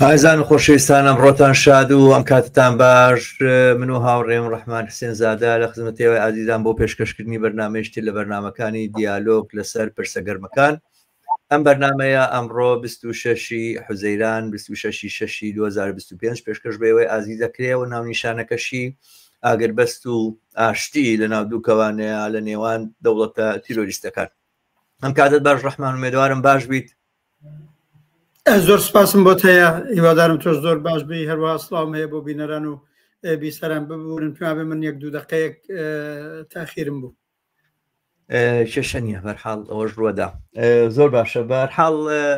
ئازیزان و خۆشەویستان ئەمڕۆتان شاد و ئەم کاتتان باش من و هاوڕێم ڕەحمان حسێن زادە لە خزمەت ئێوەی ئازیزان بۆ پێشکەشکردنی بەرنامەیەکی تر لە بەرنامەکانی دیالۆگ لەسەر پرسە گەرمەکان ئەم بەرنمەیە ئەمڕۆ 26 حوزەیران 26 شەشی 2025 پێشکەش بە ئێوەی ئازیز دەکرێ و ناونیشانەکەشی ئاگربەست و ئاشتی لە ناو دووکەوانەیە لە نێوان دەوڵەتە تیرۆریستەکان ئەم کاتت باش ڕەحمان ئومێدوارم باش بیت زۆر سپاسم بۆت هەیە هیوادارم تۆش زۆر باش بی هەروە سڵاوم هەیە بۆ بینەران و بیسەران ببورن پێ من یەک دوو دقەیەک تاخیرم بوو کێشە نییە بەرحاڵ ئەوەش ڕوەدا زۆر باشە بەرحاڵ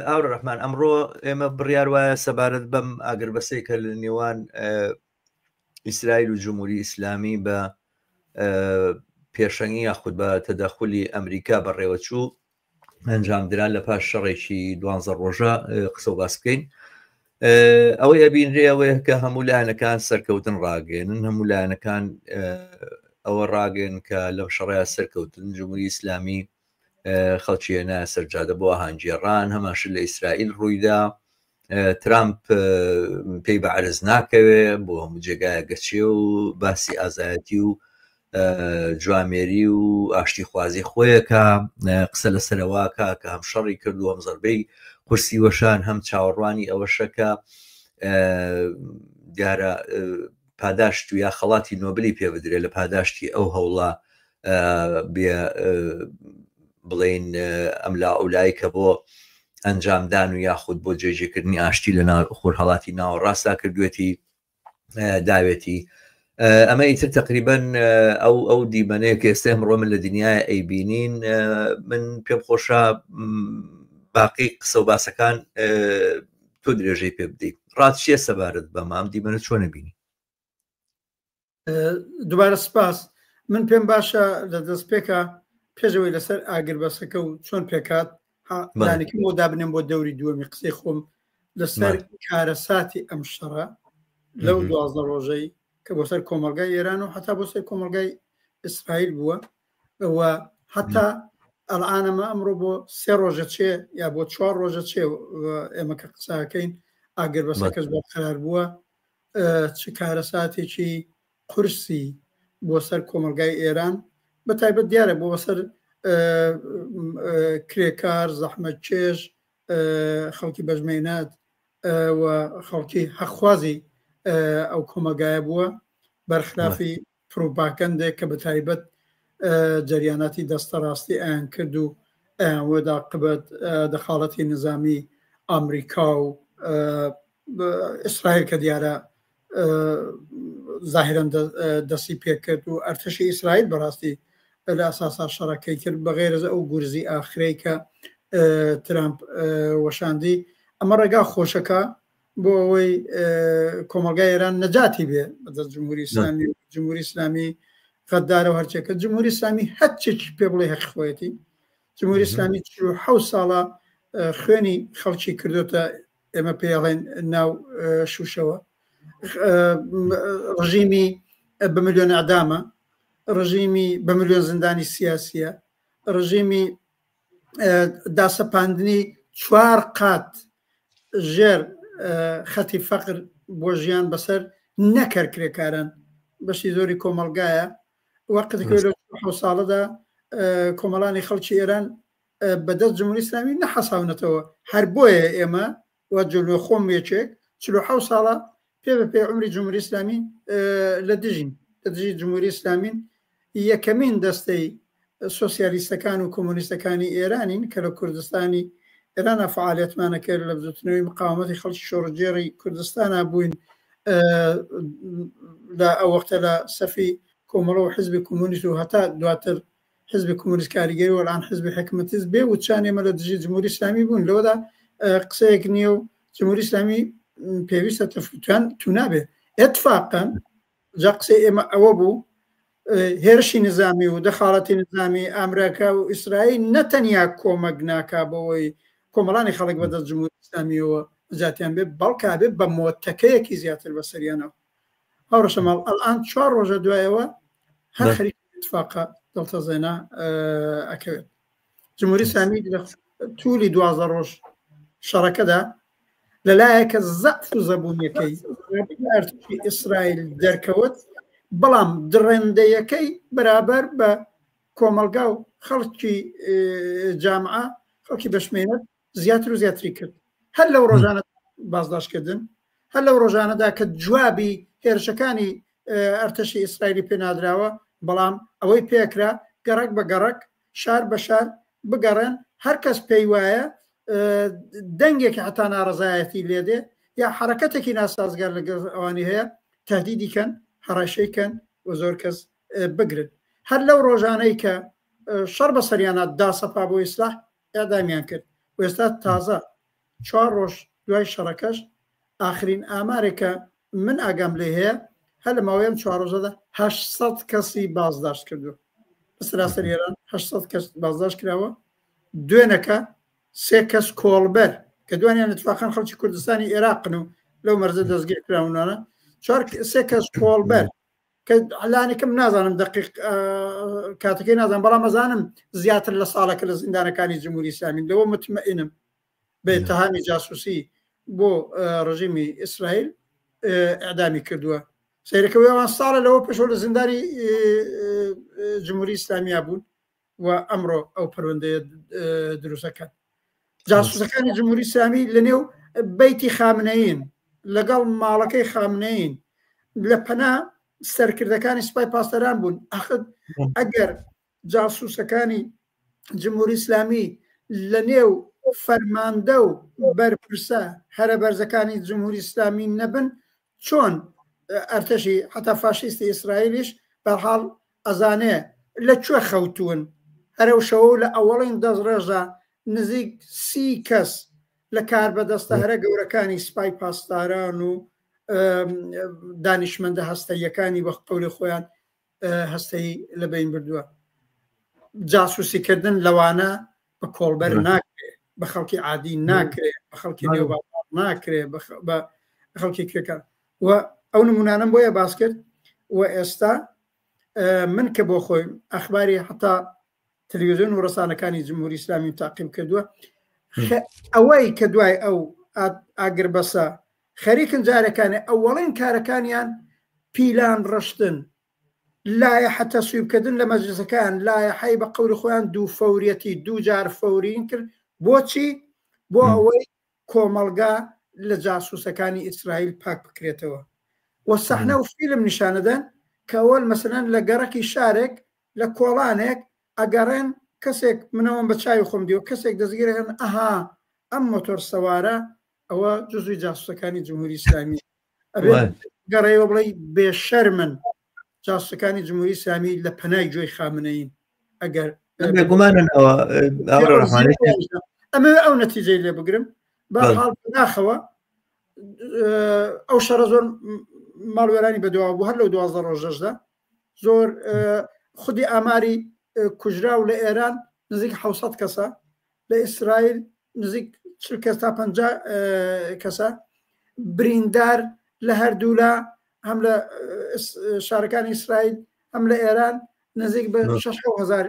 ئاور ڕەحمان ئەمڕۆ ئێمە بڕیار وایە سەبارەت بەم ئاگربەسەی کە لە نێوان ئیسرائیل و جمهوری ئیسلامی بە پێشەنگی یاخود بە تەدەخلی ئەمریکا بەڕێوەچوو ئەنجامدرا لە پاش شەڕێکی دوانزە ڕۆژە قسە و باس بکەین ئەوەی ئەبینرێ ئەوەیە کە هەموو لایەنەکان سەرکەوتن ڕاگەێنن هەموو لایەنەکان ئەوە ڕاگەن کە لەم شەڕەیە سەرکەوتن جمهوری ئیسلامی خەڵکی هێنا سەرجادە بۆ هاانگێڕان هەماشت لە ئیسرائیل ڕوویدا ترامپ پێی بە عەرز ناکەوێ بۆ هەموو جێگایە گەچێ و باسی ئازایەتی و جوامێری و ئاشتی خوازی خۆیەکە قسە لەسەرەوەکە کە هەم شەڕی کرد و هەم زەربەی قورسی وەشان هەم چاوەڕوانی ئەوەشەکە دیارە پاداشت و یا خەڵاتی نۆبلی پێ بدرێت لە پاداشتی ئەو هەوڵە بێ بڵین ئەملا ئەولای کە بۆ ئەنجامدان و یاخود بۆ جێجێکردنی ئاشتی لە خۆرهەڵاتی ناوەڕاستدا کردوێتی داوێتی ئەمە ئیتر تقریبن ئەو ئەو دیمەنەیە کە ئێستا ئەمڕۆ من لە دنیای ئەیبینین من پێم خۆشە باقی قسە و باسەکان تۆ درێژەی پێ بدەیت ڕات چییە سەبارەت بە مام دیمەنە چۆنە بینی دوبارە سپاس من پێم باشە لە دەست پێکە پێشەوەی لەسەر ئاگربەسەکە و چۆن پێکات دانێکی بۆ دابنێم بۆ دەوری دووەمی قسەی خۆم لەسەر کارەساتی ئەم شەڕە لەو دوازدە ڕۆژەی کە بۆ سەر کۆمەلگای ئێران و حتا بۆ سەر کۆمەلگای ئیسرائیل بووە و حتا ئەلعانەمە ئەمڕۆ بۆ سێ ڕۆژە چێ یا بۆ چوار ڕۆژە چێ ئێمە کە قساکەین ئاگر بەسەکەش بەرقەرار بووە چ کارەساتێکی قورسی بۆ سەر کۆمەلگای ئێران بە تایبەت دیارە بۆ سەر کرێکار زەحمەت چێژ خەڵکی بەژمەینات و خەڵکی حەقخوازی ئەو کۆمەلگایە بووە بەرخلافی پروپاکەندێک کە بە تایبەت جەریاناتی دەستەڕاستی ئەیان کرد و ئەیان وەدا قبەت دەخاڵەتی نظامی ئامریکا و ئیسرائیل کە دیارە زاهرەن دەستی پێکرد و ئەرتەشی ئیسرائیل بەڕاستی لە ئەساسا شەڕەکەی کرد بەغێرز ئەو گورزی ئاخرەی کە ترامپ وەشاندی ئەمە ڕێگا خۆشەکە بۆ ئەوەی کۆمەلگای ئێران نەجاتی بێ بەدەست جمهوری ئیسلامی جمهوری ئیسلامی غەدارە و هەرچێکە جمهوری ئیسلامی هەرچێکی پێ بڵێ هەق خۆیەتی جمهوری ئیسلامی حەوت ساڵە خوێنی خەڵکی کردوتە ئێمە پێڵێن ناو شوشەوە ڕژیمی بە ملیۆن ئەدامە ڕژیمی بە ملیۆن زیندانی سیاسیە ڕژیمی داسەپاندنی چوار قات ژێر خەتی فەقر بۆ ژیان بەسەر نەکەر کرێکاران بەشی زۆری کۆمەلگایە وەقتەکەی لە ساڵەدا کۆمەڵانی خەڵکی ئێران بەدەست جمهوری ئیسلامی نەحەساونەتەوە هەر بۆیە ئێمە و جلو خۆم یەکێک 46 ساڵە پێ بە پێ عمری جمهوری ئیسلامی لە دژین لە دژی جمهوری ئیسلامین یەکەمین دەستەی سۆسیالیستەکان و کۆمۆنیستەکانی ئێرانین کە لە کوردستانی ئێرانە فعالیەتمانە کرد لە بزوتنەوەی مقاومەتی خەڵکی شۆڕگێڕی کوردستانە بووین لە ئەو وەختە لە سەفی کۆمەڵە و حزبی کۆمۆنیست و هەتا دواتر حزبی کۆمۆنیست کاریگەری وەلان حزبی حکمەتیست بێ وچان ئێمە لە دژی جمهوری ئیسلامی بوون لەوەدا قسەیەک نییە و جمهوری ئیسلامی پێویستە تەفوتان تو نابێ اتفاقا جا قسەی ئێمە ئەوە بوو هێرشی نظامی و دەخاڵەتی نظامی ئەمریکا و ئیسرائیل نەتەنیا کۆمەک ناکا بەوەی کۆمەڵانی خەڵک بەدەست جمهوری ئیسلامیەوە نجاتیان بێ بەڵکا بێ بە مۆتەکەیەکی زیاتر بەسەریانەوە هاوڕێ شەماڵ ئەلئان چوار ڕۆژە دوایەوە هەر خەریک اتفاقە دڵتەزێنە ئەکەوێت جمهوری ئیسلامی لە تولی دوازدە ڕۆژ شەڕەکەدا لەلایەکە زەعف و زەبوونیەکەی ئەرتشی ئیسرائیل دەرکەوت، بەڵام دڕێندەیەکەی بەرابەر بە کۆمەڵگا و خەڵکی جامعە، خەڵکی بەشمێنەت زیاتر و زیاتری کرد. هەر لەو ڕۆژانە بازداشتکردن، هەر لەو ڕۆژانەدا کە جوابی هێرشەکانی ئەرتەشی ئیسرائیلی پێنادراوە، بەڵام ئەوەی پێکرا گەڕەک بە گەڕەک، شار بە شار بگەڕێن، هەر کەس پێی وایە دەنگێکی حتا ناڕەزایەتی لێدێ یا حرەکەتێکی ناسازگار لەگەڵ ئەوانی هەیە، تهدیدی کەن، هەڕەشەی کەن و زۆر کەس بگرن. هەر لەو ڕۆژانەی کە شەڕ بە سەریانە داسەپا بۆ ئیسلاح ئێعدامیان کرد و ئێستا تازە چوار ڕۆژ دوای شەڕەکەش ئاخرین ئامارێک کە من ئاگام لێ هەیە هەر لە ماوەی ئەم چوار ڕۆژەدا 800 کەسی بازداشت کردووە. لە سەراسەر ئێران 800 کەس بازداشت کراوە. دوێنەکە سێ کەس کۆڵبەر کە دوانیان اتفاقا خەڵکی کوردستانی عێراقن و لەو مەرزە دەستگیر کراونانە، چوار سێ کەس کۆڵبەر کە لانیکەم نازانم دقیق کاتەکەی نازانم، بەڵام ئەزانم زیاتر لە ساڵەکە لە زیندانەکانی جمهوری ئیسلامی، لەوە متمئنم بە اتهامی جاسوسی بۆ ڕژیمی ئیسرائیل ئەدامی کردووە. سەیرەکە ئەوان ساڵە لەوە پێشەوە لە زیندانی جمهوری ئیسلامیا بوون و ئەمڕۆ ئەو پەروەندەیە دروستەکەن. جاسوسەکانی جمهوری ئیسلامی لەنێو بەیتی خامنەیین، لەگەڵ ماڵەکەی خامنەیین، لە پەنا سەرکردەکانی سوپای پاسداران بوون. ئەخر ئەگەر جاسوسەکانی جمهوری ئیسلامی لە نێو فەرماندە و بەرپرسە هەرە بەرزەکانی جمهوری ئیسلامی نەبن، چۆن ئەرتەشی حتا فاشیستی ئیسرائیلیش بەرحاڵ ئەزانێ لە کوێ خەوتوون؟ هەرەو شەوە و لە ئەوەڵین دەستڕێژدا نزیک 30 کەس لە کاربەدەستە هەرە گەورەکانی سپای پاسداران و دانیشمەندە هەستەییەکانی بە قەولی خۆیان هەستەیی لە بەین بردووە. جاسوسیکردن لەوانە بە کۆڵبەر ناکرێ، بە خەڵکی عادی ناکرێ، بە خەڵکی نێو بازاڕ ناکرێ، بە خەڵکی کرێکار. و ئەو نمونانەم بۆیە باس کرد و ئێستا من کە بۆ خۆی ئەخباری حتا تەلویزیۆن و ڕسانەکانی جمهوری ئیسلامی تاقیم کردووە، ئەوەی کە دوای ئەو ئاگربەسە خەریکن جارەکانی ئەوەڵین کارەکانیان پیلان ڕشتن، لایحە تەسویبکردن لە مەجلسەکان، لایحەی بە قەولی خۆیان دوو فەوریەتی، دوو جار فەورین کرد. بۆچی؟ بۆ ئەوەی کۆمەڵگا لە جاسوسەکانی ئیسرائیل پاک بکرێتەوە. و سەحنە و فیلم نیشانەدەن کە ئەوەل مەسەلەن لە گەڕەکی شارێک لە کۆڵانێک ئەگەڕێن، کەسێک منەوەم بە چاوی خۆم دیوە، کەسێک دەستگیرەکەن، ئەها ئەم مۆتۆر سەوارە ئەوە جزوی جاسوسەکانی جمهوری ئیسلامی. ئەبێ گەڕێەوە بڵێ بێشەرمن جاسوسەکانی جمهوری ئیسلامی لە پەنای گوێی خامنەیین. ئەگەر بێگومانن ئەوە ئەمە ئەو نەتیجەی لێ بگرم. بە حاڵ ناخەوە ئەو شەڕە زۆر ماڵوێرانی بەدوا بوو هەر لەو 12 ڕۆژەشدا. زۆر خودی ئاماری کوژراو لە ئێران نزیک 600 کەسە، لە ئیسرائیل نزیک 40 کەس تا 50 کەسە، بریندار لە هەردوولا هەم لە شارەکانی ئیسرائیل هەم لە ئێران نزیک بە 6 هزار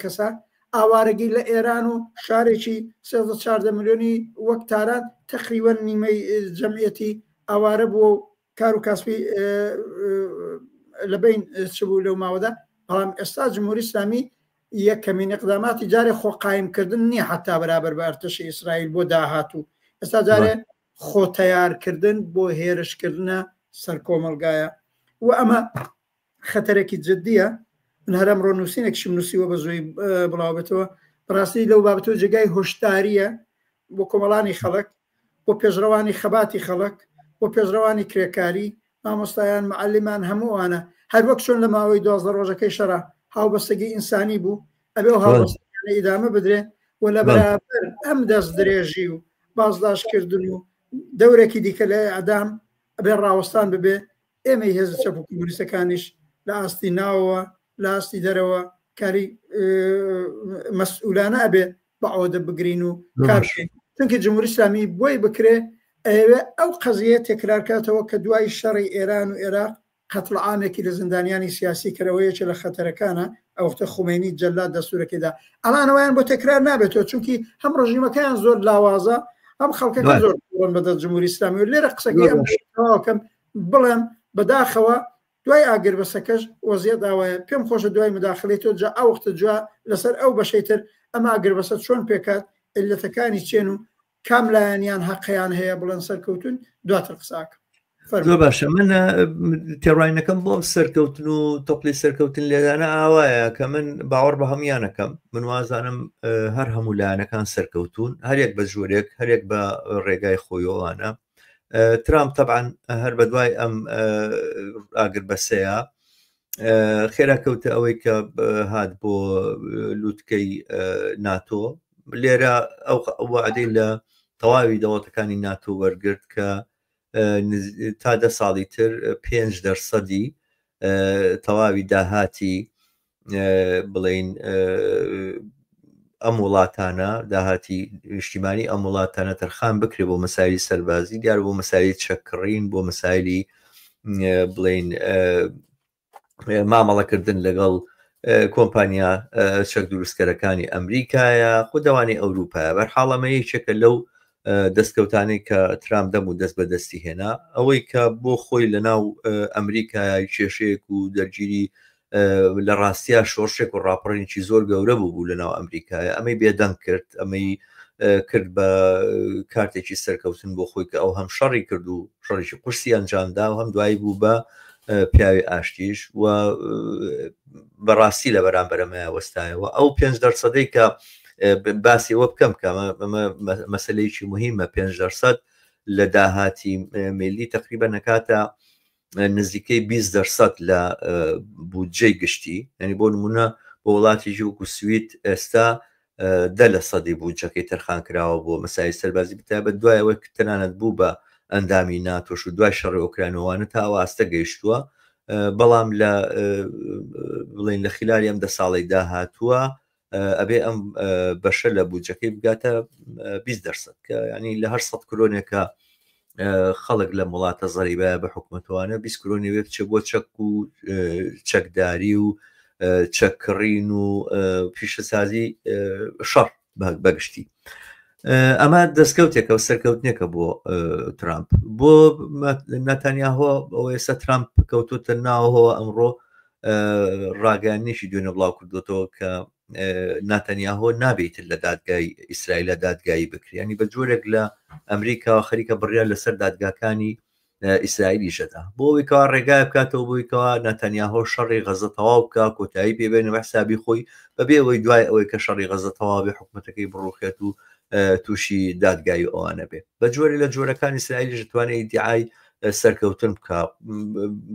کەسە. ئاوارەگی لە ئێران و شارێکی 13 ملیۆنی وەک تاران تقریبا نیمەی جەمعەتی ئاوارە بووە و کار و کاسبی لە بین چ بوو لەو ماوەدا. بەڵام ئێستا جمهوری ئیسلامی یەکەمین اقداماتی جارێ خۆ قایمکردن نییە حتا بەرابەر بە ئەرتەشی ئیسرائیل بۆ داهاتوو، ئێستا جارێ خۆ تەیارکردن بۆ هێرشکردنە سەر کۆمەڵگایە و ئەمە خەتەرێکی جددیە. من هەر ئەمڕۆ نووسینێکشم نووسیوە بە زووی بڵاو بێتەوە. بەڕاستی لەو بابەتەوە جێگای هۆشداریە بۆ کۆمەڵانی خەڵک، بۆ پێشڕەوانی خەباتی خەڵک، بۆ پێشڕەوانی کرێکاری، مامۆستایان، معەلیمان، هەموو ئەوانە. هەر وەک چۆن لە ماوەی 12 ڕۆژەکەی شەڕا هاوبەستگی ئینسانی بوو، ئەبێ ئەو هاوبەستگیانە ئیدامە بدرێ و لە بەرابەر ئەم دەست درێژی و بازداشتکردن و دەورێکی دیکە لە ئەدام ئەبێ ڕاوەستان ببێ. ئێمەی هێزە چەپ و کۆمۆنیستەکانیش لە ئاستی ناوەوە لە ئاستی دەرەوە کاری مەسئولانە ئەبێ بە عۆدە بگرین و کار بکەین، چونکە جمهوری ئیسلامی بۆی بکرێ ئەیەوێ ئەو قەزیە تێکرار کاتەوە کە دوای شەڕی ئێران و عێراق قەتڵ عامێکی لە زیندانیانی سیاسی کردەوە، یەکێ لە خەتەرەکانە ئەو وەختە خومەینی جەلاد دەستورەکەیدا. ئەڵانەوەیان بۆ تەکرار نابێتەوە، چونکی هەم ڕژیمەکەیان زۆر لاوازە، هەم خەڵکەکە زۆر تووڕەن بەدەست جمهوری ئیسلامی و لێرە قسەکەی ئەم تەواوکەم بڵێم بەداخەوە دوای ئاگربەسەکەش وەزیەت ئاوایە پێم خۆشە دوای مداخلەی تۆ جا ئەو وەختە جوا لەسەر ئەو بەشەی تر ئەم ئاگربەسە چۆن پێکات عیللەتەکانی چێن و کام لایەنیان هەقیان هەیە بڵێن سەرکەوتون دواتر قساکەم. زۆر باشە من تێڕاینەکەم بۆ ئەم سەرکەوتن و تۆپلی سەرکەوتن لێدانە ئاوایە کە من باوەڕ بە هەمویانەکەم من وازانم هەر هەموو لایەنەکان سەرکەوتون هەرێک بە جۆرێک هەرێک بە ڕێگای خۆیەوانە ترامپ تەبان هەر بە دوای ئەم ئاگر بەسەیە خێرا کەوتە ئەوەی کە هات بۆ لوتکەی ناتۆ لێرە ئەو وعدەی لە تەواوی دەوڵەتەکانی ناتۆ وەرگرت کە تا دە ساڵی تر پێنج دەرسەدی تەواوی داهاتی بڵین ئەم وڵاتانە داهاتی نیشتیمانی ئەم وڵاتانە تەرخان بکرێ بۆ مەسایلی سەربازی دیار بۆ مەسایلی چەککڕین بۆ مەسایلی بڵین مامەڵەکردن لەگەڵ کۆمپانیا چەک دروستکەرەکانی ئەمریکایە خودەوانی ئەوروپایە بەرحاڵ ئەمە یەکێکە لەو دەستکەوتانەی کە ترامپ دەم و دەست بە دەستی هێنا ئەوەی کە بۆ خۆی لە ناو ئەمریکای کێشەیەک و دەرگیری لە ڕاستیا شۆڕشێک و ڕاپەڕینێکی زۆر گەورە بوو بوو لە ناو ئەمریکایە ئەمەی بێدەنگ کرد ئەمەی کرد بە کارتێکی سەرکەوتن بۆ خۆی کە ئەو هەم شەڕی کرد و شەڕێکی قورسی ئەنجامدا و هەم دوایی بوو بە پیاوی ئاشتیش و بەڕاستی لە بەرامبەرەمەیە وەستایەوە ئەو پێنج دەرسەدەی کە باسی ئەوە بکەم کە ئەمە مەسلەیەکی مهمە پێنج دەرسەد لە داهاتی ملی تقریبا نەکاتە نزیکەی 20 دەرسەد لە بودجەی گشتی ینی بۆ نمونە بۆ وڵاتێکی وەکو سوید ئێستا دە لە سەدی بودجەکەی تەرخان کراوە بۆ مەسایل سەربازی بەتایبەت دوای ئەوەی کە تەنانەت بوو بە ئەندامی ناتۆش و دوای شەڕی ئۆکراینەوانە تا ئەو ئاستە گەیشتووە بەڵام لە بڵێن لە خلالی ئەم دە ساڵەی داهاتووە ئەبێ ئەم بەشە لە بودجەکەی بگاتە 20 دەرسەد کە ینی لە هەر سەد کرۆنێکە خەڵک لەم وڵاتە زەریبایە بە حکومەتوانە 20 کرۆنی وێ بچێ بۆ چەک و چەکداری و چەککڕین و پیشەسازی شەڕ بەگشتی ئەمە دەستکەوتێکە و سەرکەوتنێکە بۆ ترامپ بۆ ناتانیاهۆ ئەو ئێستا ترامپ کەوتوتە ناوەوە ئەمڕۆ ڕاگەیانێکی دوێنێ بڵاو کردوێتەوە کە ناتەنیاهۆ نابێتر لە دادگای ئیسرائیل دادگایی بکرێ ینی بە جۆرێک لە ئەمریکاوە خەریکە بڕیار لەسەر دادگاکانی ئیسرائیلی شەدا بۆ ئەوەی کەوا ڕێگای بکاتەوە بۆی کەوا ناتەنیاهۆ شەڕی غەزە تەواو بکە کۆتایی پێبێنە بە حسابی خۆی بەبێ ئەوەی دوای ئەوەی کە شەڕی غەزە تەواو بێ حکوومەتەکەی بڕوخێت و تووشی دادگایی ئەوانە بێ بە جۆرە لە جۆرەکان ئیسرائیلیش دەتوانێت ئیدعای سەرکەوتن بکە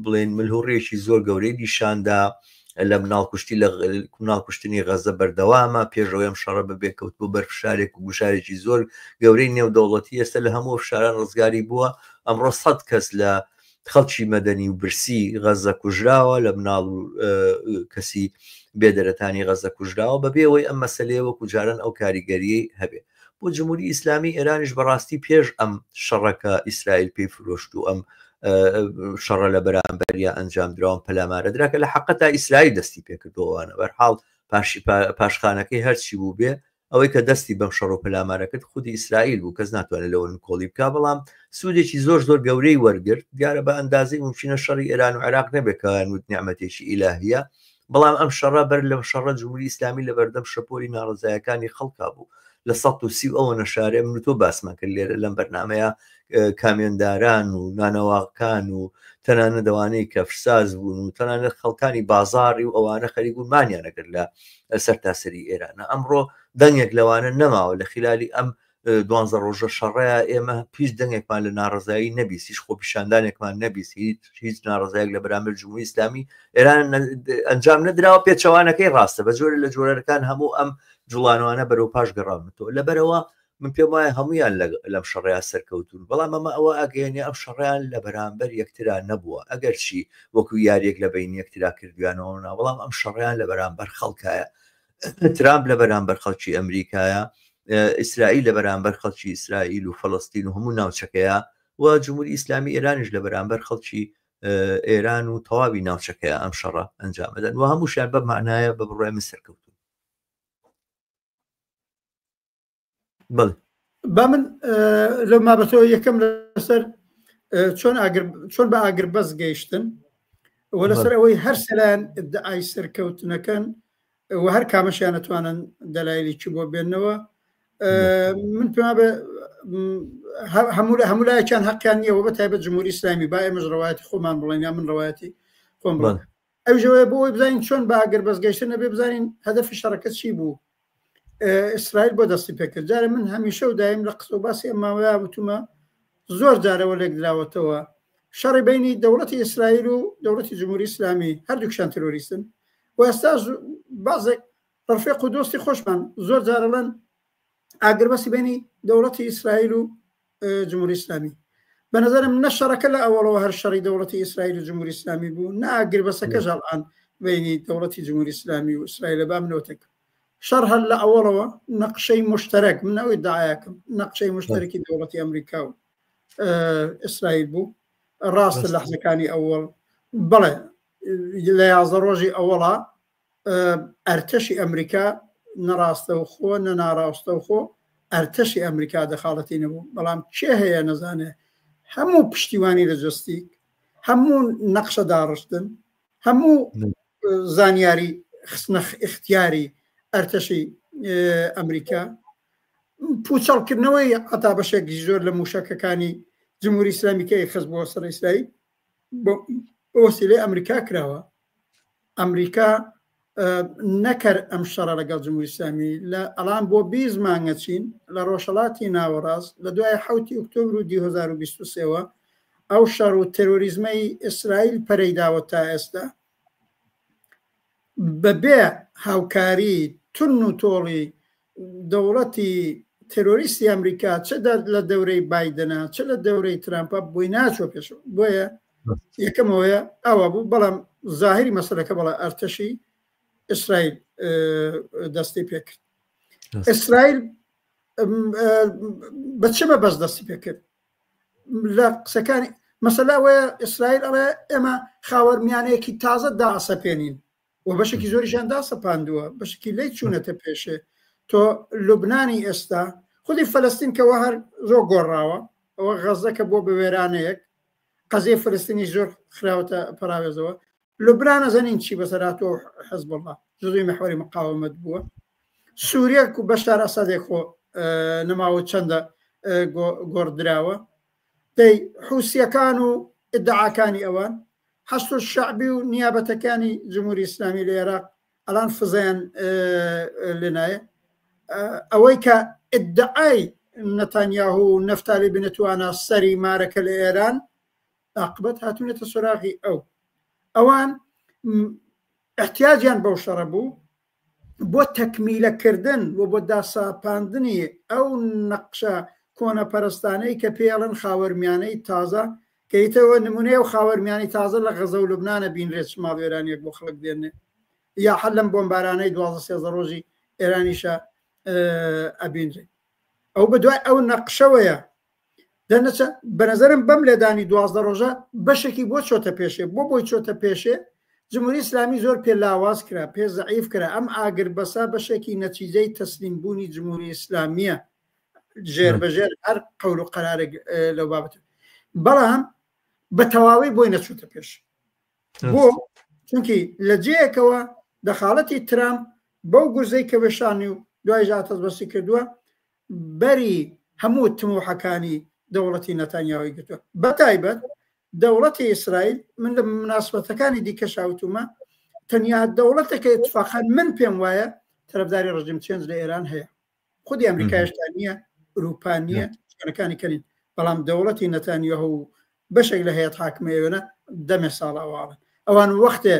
بڵێن ملهوڕێکی زۆر گەورەی نیشاندا لە مناڵ کوشتی لە مناڵ کوشتنی غەزە بەردەوامە پێشەوەی ئەم شەڕە ببێ کەوت بۆ بەر فشارێک و گوشارێکی زۆر گەورەی نێودەوڵەتی ئێستا لە هەموو فشاران ڕزگاری بووە ئەمڕۆ سەد کەس لە خەڵکی مەدەنی و برسی غەزە کوژراوە لە مناڵ و کەسی بێدەرەتانی غەزە کوژراوە بەبێ ئەوەی ئەم مەسلەیە وەکو جاران ئەو کاریگەریەی هەبێ بۆ جمهوری ئیسلامی ئێرانیش بەڕاستی پێش ئەم شەڕەکە ئیسرائیل پێی فرۆشت و ئەم شەڕە لە بەرامبەریا ئەنجام دراوە پەلامارە درا کە لە حقەتا ئیسرائیل دەستی پێکردەوەوانە بەرحاڵ پاشخانەکەی هەرچی بوو بێ ئەوەی کە دەستی بەم شەڕ و پەلامارە کرد خودی ئیسرائیل بوو کەس ناتوانێت لەوە نکۆڵی بکا بەڵام سوودێکی زۆر زۆر گەورەی وەرگرت دیارە بە ئەندازەی ممکنە شەڕی ئێران و عێراق نەبێت کە وت نیعمەتێکی ئیلاهیە بەڵام ئەم شەڕە بەر لەم شەڕە جمهوری ئیسلامی لە بەردەم شەپۆلی ناڕەزایەکانی خەڵکا بوو لە 130 ئەوە نەشارێ من و تۆ باسمان کرد لێرە لەم بەرنمەیە کامیۆنداران و نانەواکان و تەنانەت ئەوانەی کە فرساز بوون و تەنانەت خەڵکانی بازاڕی و ئەوانە خەریک بوون مانیان ئەگرت لە سەرتاسەری ئێرانە ئەمڕۆ دەنگێک لەوانە نەماوە لە خلالی ئەم دوانزە ڕۆژە شەڕەیە ئێمە هیچ دەنگێکمان لە ناڕزایی نەبیست هیچ خۆپیشاندانێکمان نەبیست هیچ هیچ ناڕزایەک لە بەرامبەر جمهوری ئیسلامی ئێران ئەنجام نەدراوە پێچەوانەکەی ڕاستە بە جۆرە لە جۆرەکان هەموو ئەم جوڵانەوانە بەرەو پاش گەڕاونەتەوە لەبەرەوە من پێم وایە هەمویان لەم شەڕەیا سەرکەوتون بەڵام ئەمە ئەوە ئەگەیەنێ ئەم شەڕیان لە بەرامبەر یەکترا نەبووە ئەگەرچی وەکو یاریەک لە بین یەکترا کردویانەوە نا بەڵام ئەم شەڕیان لە بەرامبەر خەڵکایە ترامپ لە بەرامبەر خەڵکی ئەمریکایە ئیسرائیل لە بەرامبەر خەڵکی ئیسرائیل و فەلەستین و هەموو ناوچەکەیە و جمهوری ئیسلامی ئێرانیش لە بەرامبەر خەڵکی ئێران و تەواوی ناوچەکەیە ئەم شەڕە ئەنجامەدەن و هەمووشیان بە معنایە بە بڕای من سەرکەوتون بەڵێ. با من لەو مابەتەوە یەکەم لەسەر چۆن ئاگر چۆن بە ئاگر بەس گەیشتن و لەسەر ئەوەی هەر سەلایەن ئیدعای سەرکەوتنەکەن و هەر کامەشیان نەتوانن دەلایلی بۆ بێنەوە من پێما بێ هەموو لە هەموو لایەکیان حەقیان نییە و بە تایبەت جمهوری ئیسلامی با ئێمەش ڕەوایەتی خۆمان بڵێن یا من ڕەوایەتی خۆم بڵێم ئەویش ئەوەیە بۆ ئەوەی بزانین چۆن بە ئاگربەست گەیشتن ئەبێ بزانین هەدەفی شەڕەکە چی بوو ئیسرائیل بۆ دەستی پێکرد جارە من هەمیشە و دایم لە قسە و باسی ئەم ماوەیە وتومە زۆر جارەوە لێکدراوەتەوە شەڕی بینی دەوڵەتی ئیسرائیل و دەوڵەتی جمهوری ئیسلامی هەردووکیان ترۆریستن و ئێستا بازێک ڕفێق و دۆستی خۆشمان زۆر جارەڵەن ئاگربەستی بینی دەوڵەتی ئیسرائیل و جمهوری ئیسلامی بە نظرم نە شەڕەکە لە ئەوەڵەوە هەر شەڕی دەوڵەتی ئیسرائیل و جمهوری ئیسلامی بوو نە ئاگربەسەکەش ئەڵان بینی دەوڵەتی جمهوری ئیسلامی و ئیسرائیل با منەوەتێک شەڕ هەر لە ئەوەڵەوە نەقشەی مشتەرەک من ئەوەی داعاکەم نەقشەی مشتەرەکی دەوڵەتی ئەمریکا و ئیسرائیل بوو ڕاستە لەحزەکانی ئەوەڵ بەڵێ لە 11 ڕۆژی ئەوەڵا ئەرتەشی ئەمریکا نەڕاستەوخۆ نە ناڕاستەوخۆ ئەرتەشی ئەمریکا دەخاڵەتی نەبوو بەڵام کێ هەیە نەزانێ هەموو پشتیوانی لە جۆستیک هەموو نەقشە داڕشتن هەموو زانیاری خستنە اختیاری ئەرتەشی ئەمریکا پوچەڵکردنەوەی عتا بەشێک زۆر لە موشەکەکانی جمهوری ئیسلامی کە خست بۆ سەر ئیسرائیل بە وەسیلەی ئەمریکا کراوە ئەمریکا نەکەر ئەم شەڕە لەگەڵ جمهوری ئیسلامی لە ئەڵان بۆ 20 مانگە چین لە ڕۆژهەڵاتی ناوەڕاست لە دوای حوتی ئۆکتۆبر و 2023ەوە ئەو شەڕ و تێرۆریزمەی ئیسرائیل پەرەی داوە تا ئێستا بەبێ هاوکاری تون و تۆڵی دەوڵەتی تێرۆریستی ئەمریکا چ لە دەورەی بایدنە چ لە دەورەی ترامپە بۆی ناچۆ پێش بۆیە یەکەمەوەیە ئەوە بوو بەڵام زاهری مەسلەکە بەڵێ ئەرتەشی ئیسرائیل دەستی پێکرد ئیسرائیل بە چ بە بەس دەستی پێکرد لە قسەکانی مەسەلا وەیە ئیسرائیل ئەڵێ ئێمە خاوەرمیانەیەکی تازە داسەپێنین و بەشێکی زۆریشیان داسەپاندووە بەشێکی لی چوونەتە پێشێ تۆ لوبنانی ئێستا خودی فلستین کەەوە هەر زۆر گۆڕاوە ئەوە غەزەکە بۆ بە وێرانەیەک قەزیە فلستینی زۆر خراوەتە پەراوێزەوە لوبنان ئەزانین چی بەسەر هاتووە و حزب الله جزوی محوەری مقاومەت بووە سووریە و بەشار ئەسەدێک خۆ نەماوە چەندە گۆڕدراوە دەی حوسیەکان و ئیدعاکانی ئەوان حەشد شەعبی و نیابەتەکانی جمهوری ئیسلامی لە عێراق ئەلان فزیان لێنایە ئەوەی کە ئیدعای نەتانیاهو و نەفتالی بنتوانە سەری مارەکە لە ئێران عاقبەت هاتوونەتە سۆراغی ئەو ئەوان احتیاجیان بەو شەڕە بوو بۆ تەکمیلەکردن و بۆ داساپاندنی ئەو نەقشە کۆنەپەرستانەی کە پێڵن خاوەرمیانەی تازە کە ئیتەوە نمونەیە و خاوەرمیانی تازە لە غەزە و لوبنانە بینرێت چ ماڵوێرانیەک بۆ خەڵک دێنێ یا هەر لەم بۆمبارانەی 12 سێزدە ڕۆژی ئێرانیشە ئەبینرێ ئەو بە دوای ئەو نەقشەوەیە دەنەچە بەنەزەرم بەم لێدانی 12 ڕۆژە بەشێکی بۆ چۆتە پێشێ بۆ بۆی چۆتە پێشێ جمهوری ئیسلامی زۆر پێ لاواز کرا پێ زەعیف کرا ئەم ئاگر بەسا بەشێکی نەتیجەی تەسلیم بوونی جمهوری ئیسلامیە ژێر بەژێر هەر قەول و قەرارێک لەو بابەتە بەڵام بە تەواوی بۆی نەچوتە پێش بۆ چونکی لە جەیەکەوە دەخاڵەتی ترامپ بەو گورزەی کە وێشانی و دوای ژاتەز بەسی کردووە بەری هەموو تموحەکانی دەوڵەتی نەتانیاوی گرتووە بەتایبەت دەوڵەتی ئیسرائیل من لە مناسبەتەکانی دیکە شاوتومە تەنیا دەوڵەتەکە اتفاقا من پێم وایە تەرەفداری ڕژیم چێنج لە ئێران هەیە خودی ئەمریکا هێشتا نییە ئەوروپا نییە شوێنەکانی کەنین بەڵام دەوڵەتی نەتانیاهۆ و بەشێک لە هەیەت حاکمە ئێوێنە دەمێ ساڵ ئەواڵن ئەوان وەختێ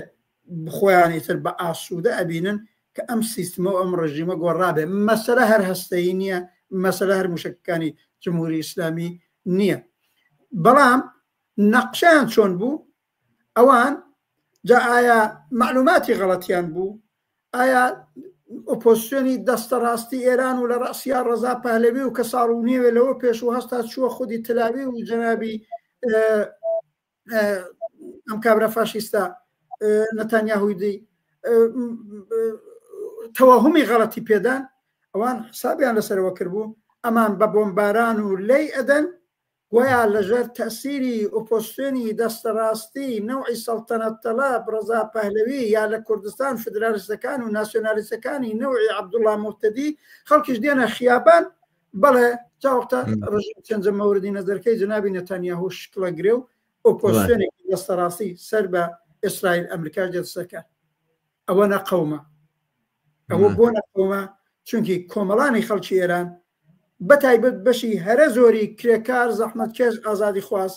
خۆیانی تر بە ئاسوودە ئەبینن کە ئەم سیستمە و ئەم ڕژیمە گۆڕابێ مەسەلە هەر هەستەیی نییە مەسەلە هەر موشەکەکانی جمهوری ئیسلامی نییە بەڵام نەقشەیان چۆن بوو ئەوان جا ئایا معلوماتی غەڵەتیان بوو ئایا ئۆپۆزیسیۆنی دەستە ڕاستی ئێران و لە ڕاسیا ڕەزا پەهلەوی و کە ساڵ و نێوێ لەوە پێش و هەستا چووە خودی تلاوی و جەنابی ئەم کابرا فاشیستە نەتانیاهوی دی تەواهمی غەڵەتی پێدان ئەوان حسابیان لەسەرەوە کردبوو. ئەمان بە بۆمباران و لێی ئەدەن، گۆیا لەژێر تەئسیری ئۆپۆزسیۆنی دەستەڕاستی نەوعی سەڵتەنەت تەڵەب، ڕەزا پەهلەوی، یا لە کوردستان فدرالیستەکان و ناسیۆنالیستەکانی نەوعی عەبدوڵا موهتەدی، خەڵکیش دێنە خیابان، بەڵێ تا وەختە ڕژیم چەنجە مەوردی نەزەرکەی جەنابی نەتانیاهۆ شکڵە گرێ و ئۆپۆزسیۆنێکی دەستەڕاستی سەر بە ئیسرائیل ئەمریکاش دێتە سەر کار. ئەوە نەقەومە. ئەوە بۆ نەقەومە؟ چونکی کۆمەڵانی خەڵکی ئێران بە تایبەت بەشی هەرە زۆری کرێکار، زەحمەتکێش، ئازادیخواز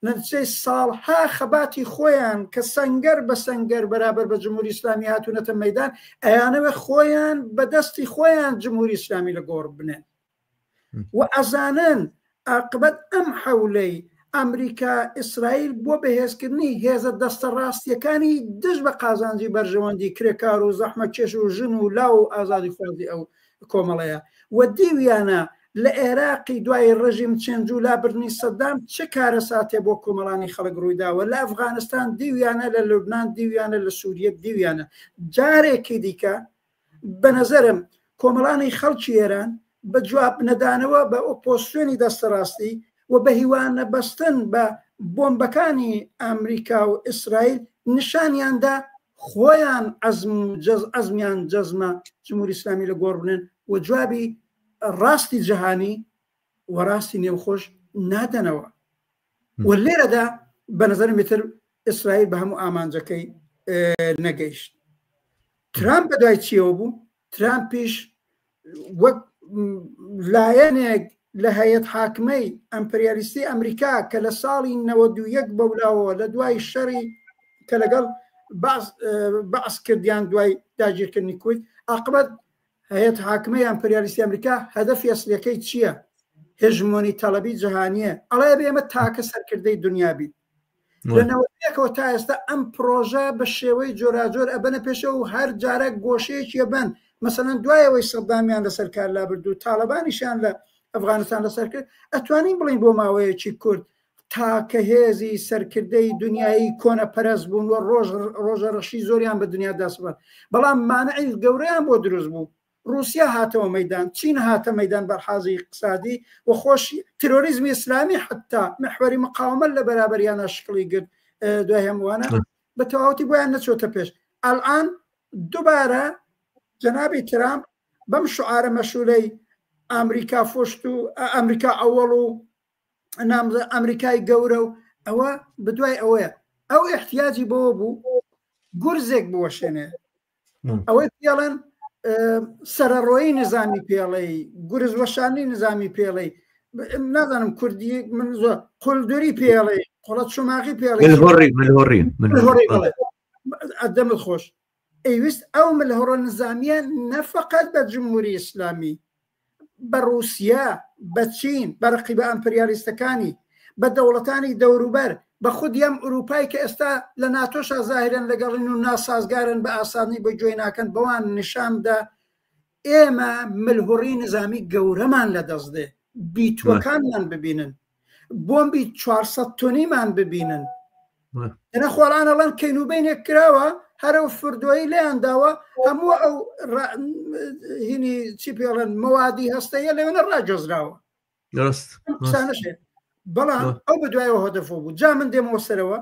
نەتیجەی ساڵها خەباتی خۆیان کە سەنگەر بە سەنگەر بەرابەر بە جمهوری ئیسلامی هاتوونەتە مەیدان، ئەیانەوێ خۆیان بە دەستی خۆیان جمهوری ئیسلامی لە گۆڕ بنێن و ئەزانن ئاقبەت ئەم حەولەی ئەمریکا ئیسرائیل بۆ بەهێزکردنی هێزە دەستە ڕاستیەکانی دژ بە قازانجی بەرژەوەندی کرێکار و زەحمەتکێش و ژن و لاو و ئازادیخوازی ئەو کۆمەڵەیە و دیویانە لە عێراقی دوای ڕژیم change و لابردنی سەدام چ کارەساتێ بۆ کۆمەڵانی خەڵک ڕوویداوە لە ئەفغانستان دیویانە لە لوبناان دیویانە لە سووریە دیویانە جارێکی دیکە بە نەزەرم کۆمەڵانی خەڵکی ئێران بە جواب نەدانەوە بە ئۆپۆزسیۆنی دەستەڕاستی و بە هیوا نەبەستن بە بۆمبەکانی ئامریکا و ئیسرائیل نیشانیاندا خۆیان عەزم و جەز عەزمیان جەزمە جمهوری ئیسلامی لە گۆڕ بنێن و جوابی ڕاستی جەهانی و ڕاستی نێوخۆش نادەنەوە و لێرەدا بە نظرم ئیتر ئیسرائیل بە هەموو ئامانجەکەی نەگەیشت. ترامپ بەدوای چیەوە بوو؟ ترامپیش وەک لایەنێک لە هەیەت حاکمەی ئەمپریالیستی ئەمریکا کە لە ساڵی 91 بەولاوە لە دوای شەڕی کە لەگەڵ بەعس کردیان دوای داگیرکردنی کویت عاقبەت هەیەت حاکمەی ئەمپریالیستی ئەمریکا هەدەفی ئەسلیەکەی چییە؟ هێژمۆنی تەڵەبی جەهانیە ئەڵێ بێ ئێمە تاکە سەرکردەی دنیا بین لە نەوەیەکەوە تا ئێستا ئەم پرۆژە بە شێوەی جۆراجۆر ئەبەنە پێشەوە و هەر جارە گۆشەیەکی ئەبەن مەسەلەن دوای ئەوەی سەدامیان لەسەر کار لابرد و تاڵەبانیشیان لە ئەفغانستان لەسەر کرد ئەتوانین بڵین بۆ ماوەیەکی کورت تاکە هێزی سەرکردەی دنیایی کۆنە پەرست بوون و ڕۆژ ڕۆژە ڕەشی زۆریان بە دنیا دەسبەر بەڵام مانعی گەورەیان بۆ دروست بوو ڕوسیا هاتەوە مەیدان، چین هاتە مەیدان بەرحازی ئیقتسادی و خۆشی، ترۆریزمی ئیسلامی حەتتا محوەری مقاومەت لە بەرابەریانا شکڵی گرت دوای هەمووانە بە تەواوەتی بۆیان نەچۆتە پێش. ئەلئان دوبارە جەنابی ترامپ بەم شعارە مەشهورەی ئامریکا فۆشت و ئەمریکا ئەوەڵ و نامزە ئەمریکای گەورە و ئەوە بدوای ئەوەیە ئەو احتیاجی بەوە بوو گورزێک بوەشێنێ ئەوەی پێڵێن سەرەڕۆیی نظامی پێڵەی گورز وەشانی نظامی پێڵەی نازانم کوردی من زۆر قولدوری پێڵێ قوڵە چماغی پێڵێ ئەدەمت خۆش ئەیویست ئەو ملهوڕە نظامیە نەفقط بە جمهوری ئیسلامی بە ڕووسیا، بە چین، بە ڕقیبە ئەمپریالیستەکانی، بە دەوڵەتانی دەوروبەر، بە خودی ئەم ئورووپای کە ئێستا لە ناتۆشا زاهیرەن لەگەڵین و ناسازگارن بە ئاسانی بە گوێی ناکەن بەوان نیشان بدە ئێمە ملهوڕی نزامی گەورەمان لە دەست دێ بیتوەکانمان ببینن بۆمبی 400 تۆنیمان ببینن ئەە خۆڵان ئەڵەن کەینوبینێک کراوە هەرە و فردۆیی لێیان داوە هەموو ئەو هینی چی پێڵێن مەوادی هەستەیە لەوێنە ڕاگەزراوە بەڵام ئەو بەدوایەوە هەدەفۆ بوو جا من دێمەوە سەرەوە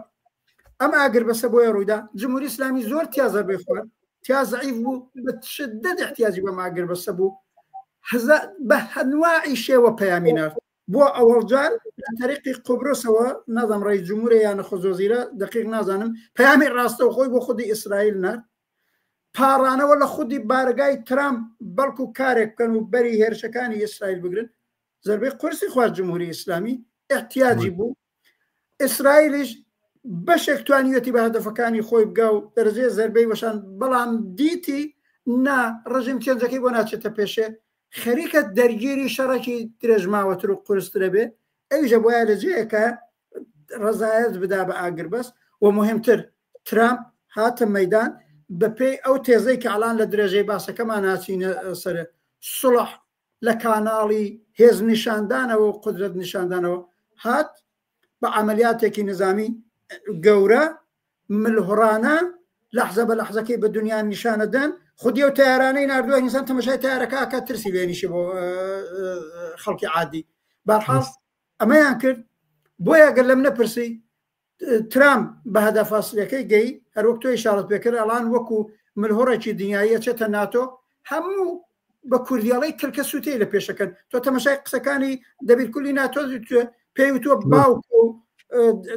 ئەم ئاگر بەسە بۆیە ڕوویدا جمهوری ئیسلامی زۆر تیا زەربەی خوارد تیا زعیف بوو بە شدت احتیاجی بەم ئاگر بەسە بوو بە هەنواعی شێوە پەیامی نارد بۆ ئەوەڵ جار لە تەریقی قوبرسەوە نازانم ڕئیس جمهورە یان نەخۆست وەزیرە دقیق نازانم پەیامی ڕاستەوخۆی بۆ خودی ئیسرائیل نارد پاڕانەوە لە خودی بارگای ترامپ بەڵکو کارێک بکەن و بەری هێرشەکانی ئیسرائیل بگرن زربەی قورسی خوارد جمهوری ئیسلامی احتیاجی بوو ئیسرائیلیش بەشێک توانیوەتی بە هەدەفەکانی خۆی بگا و دەرەجەی زەربەی وەشان بەڵام دیتی نا ڕژیم چێنجەکەی بۆ ناچێتە پێشێ خەریکە دەرگیری شەڕێکی درێژماوەتر و قورسترە بێ ئەویشە بۆیە لە جێیەکە ڕزایەت بدا بە ئاگربەست و مهمتر ترامپ هاتە مەدان بەپێی ئەو تێزەی کە ئەڵان لە درێژەی باسەکەمان ناچینە سەر سڵح لە کاناڵی هێز نیشاندانەوە و قدرەت نیشاندانەوە هات بە عملیاتێکی نظامی گەورە ملهوڕانە لەحزە بە لەحزەکەی بە دنیا نیشانەدەن. خودی ئەو تەیارانەی ناردووە ئینسان تەمەشای تەیارەکە ئەکات ترسی لێنیشی بۆ خەڵکی عادی بەرحاڵ ئەمەیان کرد بۆیە گەر لەم نەپرسی ترامپ بە هەدەفە ئەسڵیەکەی گەی هەروەک تۆ ئیشارەت پێکرد ئەڵان وەکو ملهوڕێکی دنیایی ئەچێتە ناتۆ هەموو بە کوردیاڵی کلکە سووتەی لە پێشەکەن تۆ تەمەشای قسەکانی دەبیر کولی ناتۆ پێی وتووە باوک و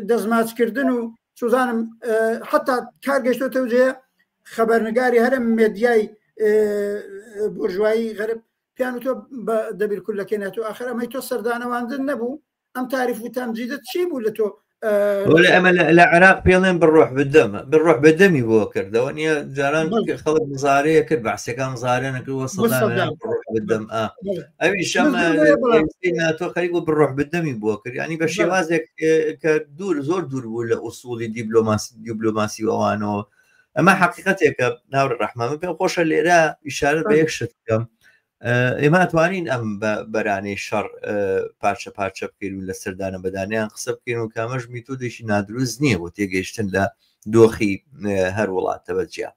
دەستماچکردن و سوزانم حتا کار گەشتۆتە جێ خەبەرنگاری هەرە مێدیای بۆرژوایی غەرب پیان تۆ بە دەبیر کولەکەی ناتۆ ئاخر ئەمەی تۆ سەردانەواندن نەبوو ئەم تاریف و تەمجیدە چی بوو لە تۆ وەلێ ئەمە لە عێراق پێڵێن بڕۆح بدەمە بڕۆح بەدەمی بۆ کردەوە نییە جاران خەڵک مزارەیە کرد بەعسەکان مزارە نەکردوە سەدام بدەم ئەوی شەمە ناتۆ خەریک بۆ بڕۆح بدەمی بۆ کرد ینی بە شێوازێک کە دوور زۆر دوور بوو لە ئوسوڵی دیبلۆماسی دیبلۆماسی ئەوانەوە ئەمە حقیقەتێکە ناوڕ ڕەحمان من پێم خۆشە لێرە ئیشارە بە یەک شت بکەم ئێمە ئەتوانین ئەم بەرانەی شەڕ پارچە پارچە بکەین و لە سەردانە بەدانیان قسە بکەین و کامەش میتۆدێکی نادروست نییە بۆ تێگەیشتن لە دۆخی هەر وڵاتە بەجیا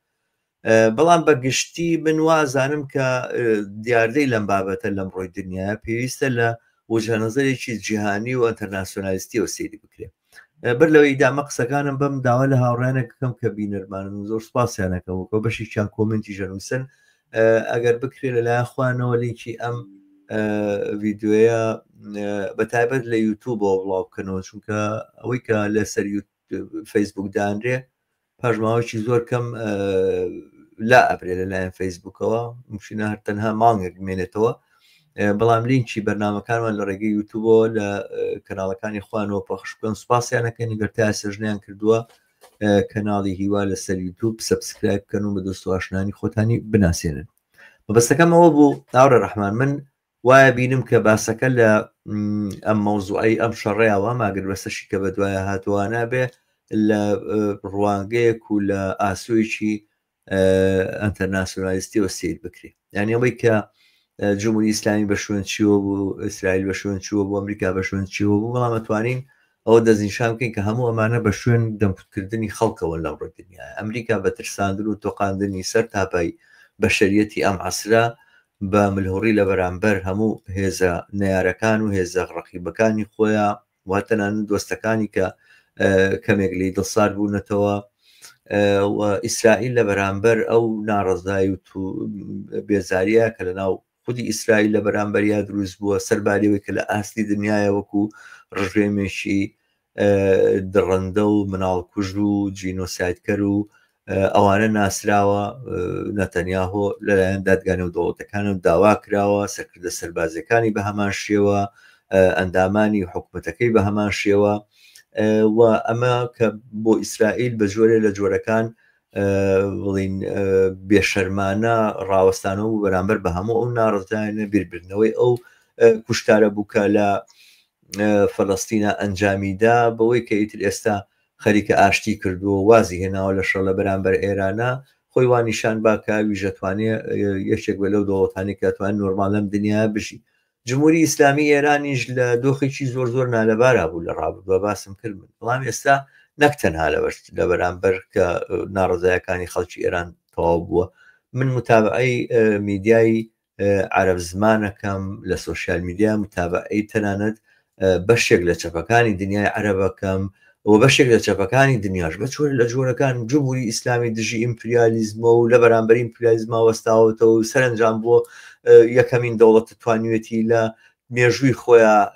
بەڵام بە گشتی من وازانم کە دیاردەی لەم بابەتە لەم ڕۆی دنیا پێویستە لە وجهە نظرێکی جیهانی و ئەتەرناسیۆنالیستیەوە سەیری بکرێت بەر لەوەی ئیدامە قسەکانم بەم داوا لە هاوڕیانێک بکەم کە بینەرمانن زۆر سپاسیانەکەم وکە بەشێکیان کۆمنتی ژەنووسن ئەگەر بکرێت لەلایەن خوانەوە لینکی ئەم ڤیددیوەیە بە تایبەت لە یوتوبەوە بڵاو بکەنەوە چونکە ئەوەی کە لەسەر فەیسبوک دانرێ پاش ماوەیەکی زۆر کەم لا ئەبرێ لەلایەن فەیسبوکەوە مشینە هەر تەنها مانگێک بمێنێتەوە بەڵام لینکی بەرنمەکانمان لە ڕێگەی یوتوبەوە لە کەناڵەکانی خوانەوە پەخش بکەن سوپاسیانەکەن گەر تا سەژنیان کردووە کەناڵی هیوا لەسەر یوتوب subscribe بکەن و بە دۆست و ئاشنانی خۆتانی بناسێنن مەبەستەکەم ئەوە بوو هاوڕێ ڕەحمان من وایە بینم کە باسەکە لە ئەم مەوزوعەی ئەم شەڕەیەوە ماگربەسەشی کە بەدوایە هاتووە نابێ لە ڕوانگەیەک و لە ئاسۆیەکی ئەتەرناسیۆنالیستیەوە سیر بکرێ یعنی ئەوەی کە جمهوری ئیسلامی بە شوێن چیوە بوو ئیسرائیل بە شوێن چووە بۆ ئەمریکا بە شوێن چیوە بوو بەڵام ئەتوانین ئەوە دەستنیشان بکەین کە هەموو ئەمانە بە شوێن دەمکوتکردنی خەڵکەوەن لەم ڕووی دنیاە ئەمریکا بە ترساندن و تۆقاندنی سەر تاپای بەشەریەتی ئەم عەسرە بە ملهوڕی لە بەرامبەر هەموو هێزە نەیارەکان و هێزە ڕەقیبەکانی خۆیان و تەنانەت دۆستەکانی کە کەمێک لێی دڵسارد بوونەتەوە و ئیسرائیل لە بەرامبەر ئەو ناڕەزای و بێزاریە کە لە ناو خودی ئیسرائیل لە بەرامبەریا دروست بووە سەرباریەوەی کە لە ئاستی دنیاە وەکو ڕژێمێکی دڕندە و مناڵکوژ و جینۆسایدکەر و ئەوانە ناسراوە نەتەنیاهۆ لەلایەن دادگا نێودەوڵەتەکانەوە داوا کراوە سەرکردە سەربازیەکانی بە هەمان شێوە ئەندامانی حکومەتەکەی بە هەمان شێوە و ئەمە کە بۆ ئیسرائیل بە جۆرێ لە جۆرەکان بڵین بێشەرمانە ڕاوەستانەوە بوو بەرامبەر بە هەموو ئەو ناڕزایانە بیربردنەوەی ئەو کوشتارە بوو کە لە فەلەستینە ئەنجامیدا بەوەی کە ئیتر ئێستا خەریکە ئاشتی کردووە وازی هێناوە لە شەڕ لە بەرامبەر ئێرانە خۆی وا نیشان با کە ئەویش ئەتوانێ یەکێک بێ لەو دەوڵەتانی کە ئەتوانێ نۆرماڵ لەم دنیایە بژی. جمهوری ئیسلامی ئێرانیش لە دۆخێکی زۆر زۆر نالەبارا بوو لە ڕابردووە باسم کرد من بەڵام ئێستا نەک تەنها لە بەرامبەر کە ناڕەزایەکانی خەڵکی ئێران تەواو بووە من متابعەی میدیای عەرەب زمانەکەم لە سۆشیال میدیا متابعەی تەنانەت بەشێک لە چەپەکانی دنیای عەرەبەکەم و بەشێک لە چەپەکانی دنیاش بە چۆر لە جۆرەکان جمهوری ئیسلامی دژی ئیمپریالیزمە و لە بەرامبەر ئیمپریالیزما وەستاوەتەوە و سەرنجام بۆ یەکەمین دەوڵەت توانیوێتی لە مێژووی خۆیان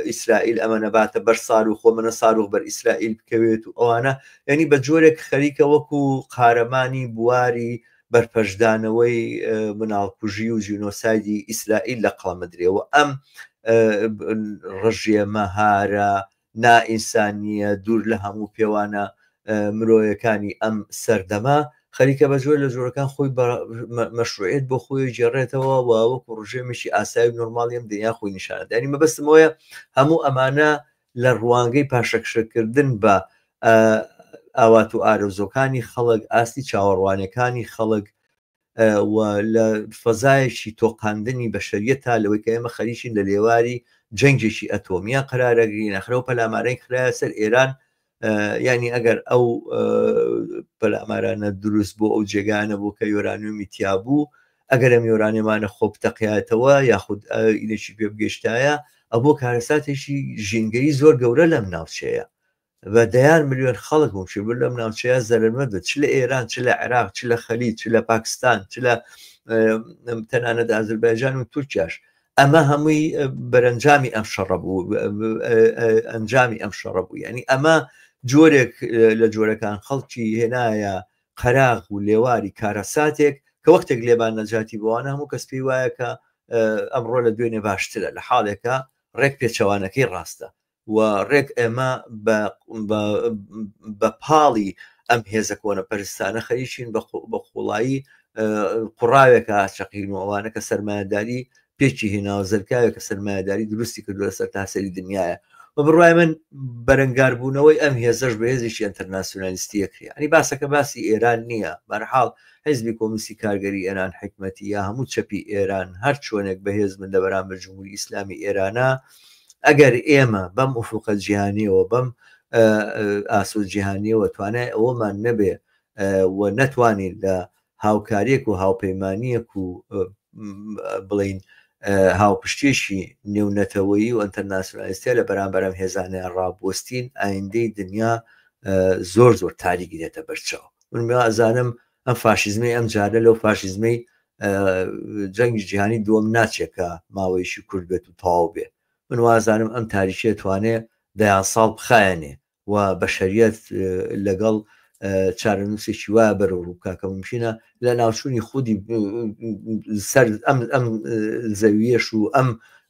ئیسرائیل ئەمە نەباتە بەر ساروخ و منە ساروخ بەر ئیسرائیل بکەوێت و ئەوانە یعنی بە جۆرێک خەریکە وەکو قارەمانی بواری بەرپەرچدانەوەی مناڵکوژی و جینۆسایدی ئیسرائیل لە قەڵەمەدرێ و ئەم ڕژێمە هارە نائینسانییە دوور لە هەموو پێوانە مرۆیەکانی ئەم سەردەمە خەریکە بە جۆر لە جۆرەکان خۆی مەشروعیت بۆ خۆی گێڕێتەوە و وەکو ڕژێمێکی ئاسایی و نۆرماڵی ئەم دنیا خۆی نیشانە دانی مەبەستمەوەیە هەموو ئەمانە لە ڕوانگەی پاشەکشەکردن بە ئاوات و ئارەزووەکانی خەڵک، ئاستی چاوەڕوانیەکانی خەڵک و لە فەزایەکی تۆقاندنی بەشەریەتا لەوەی کە ئێمە خەریکین لە لێواری جەنگێکی ئەتۆمیە قەرارەگرین ئەخرەو پەلامارەی خرایە سەر ئێران. یعنی ئەگەر ئەو پەلامارانە دروست بۆ ئەو جێگانە بوو کە یۆرانیومی تیا بوو ئەگەر ئەم یۆرانیەمانە خۆ بتەقیاتەوە یاخود ئینێکی پێ بگەشتایە ئەبۆ کارەساتێکی ژینگەیی زۆر گەورە لەم ناوچەیە بە دەیان ملیۆن خەڵک ممکن بوو لەم ناوچەیە زەرەرمەند بن، چ لە ئێران، چ لە عێراق، چ لە خەلیج، چ لە پاکستان، چ لە تەنانەت ئازربایجان و تورکیاش. ئەمە هەمووی بەرەنجامی ئەم شەڕە بوو، ئەنجامی ئەم شەڕە بوو. یعنی ئەمە جۆرێک لە جۆرەکان خەڵکی هێنایە قەراغ و لێواری کارەساتێک کە وەختێک لێمان نەجاتی بۆوانە هەموو کەس پێی وایە کە ئەمڕۆ لە دوێنێ باشترە، لە حاڵێکە ڕێک پێچەوانەکەی ڕاستە. و ڕێک ئێمە بە پاڵی ئەم هێزە کۆنەپەرستانە خەریکین بە قوڵایی قوڕاوێکە چەقین و ئەوانە کە سەرمایەداری پێکی هێناوە زەلکاوێک کە سەرمایەداری دروستی کردو لەسەر تاسەری دنیاە بە بڕوای من بەرەنگاربوونەوەی ئەم هێزەش بە هێزێکی ئەنتەرناسیۆنالیستی ئەکرێ ینی باسەکە باسی ئێران نییە بەرحاڵ حیزبی کۆمیسی کارگەری ئێران حکمەتی یا هەموو چەپی ئێران هەر چۆنێک بەهێز من لە بەرامبەر جمهوری ئیسلامی ئێرانە ئەگەر ئێمە بەم ئوفوقە جیهانیەوە بەم ئاسۆ جیهانیەوە توانای ئەوەمان نەبێ و نەتوانین لە هاوکاریەک و هاوپەیمانیەک و بڵین هاوپشتێکی نێونەتەوەیی و ئەتەرناسیۆنالیستە لە بەرامبەر ئەم هێزانەیان ڕابوەستین ئایندەی دنیا زۆر زۆر تاریکی دێتە بەرچاو من ئەزانم ئەم فاشیزمەی ئەم جارە لەو فاشیزمەی جەنگی جیهانی دووەم ناچێت کە ماوەیەکی کورت بێت و تەواو بێ من وازانم ئەم تاریکیە توانێ دەیان ساڵ بخایەنێ و بەشەریەت لەگەڵ چارەنووسێکی وا بەرەو ڕوو بکا کە ممکنە لە ناوچوونی خودی سەر ئەم ئەم زەویەش و ئەم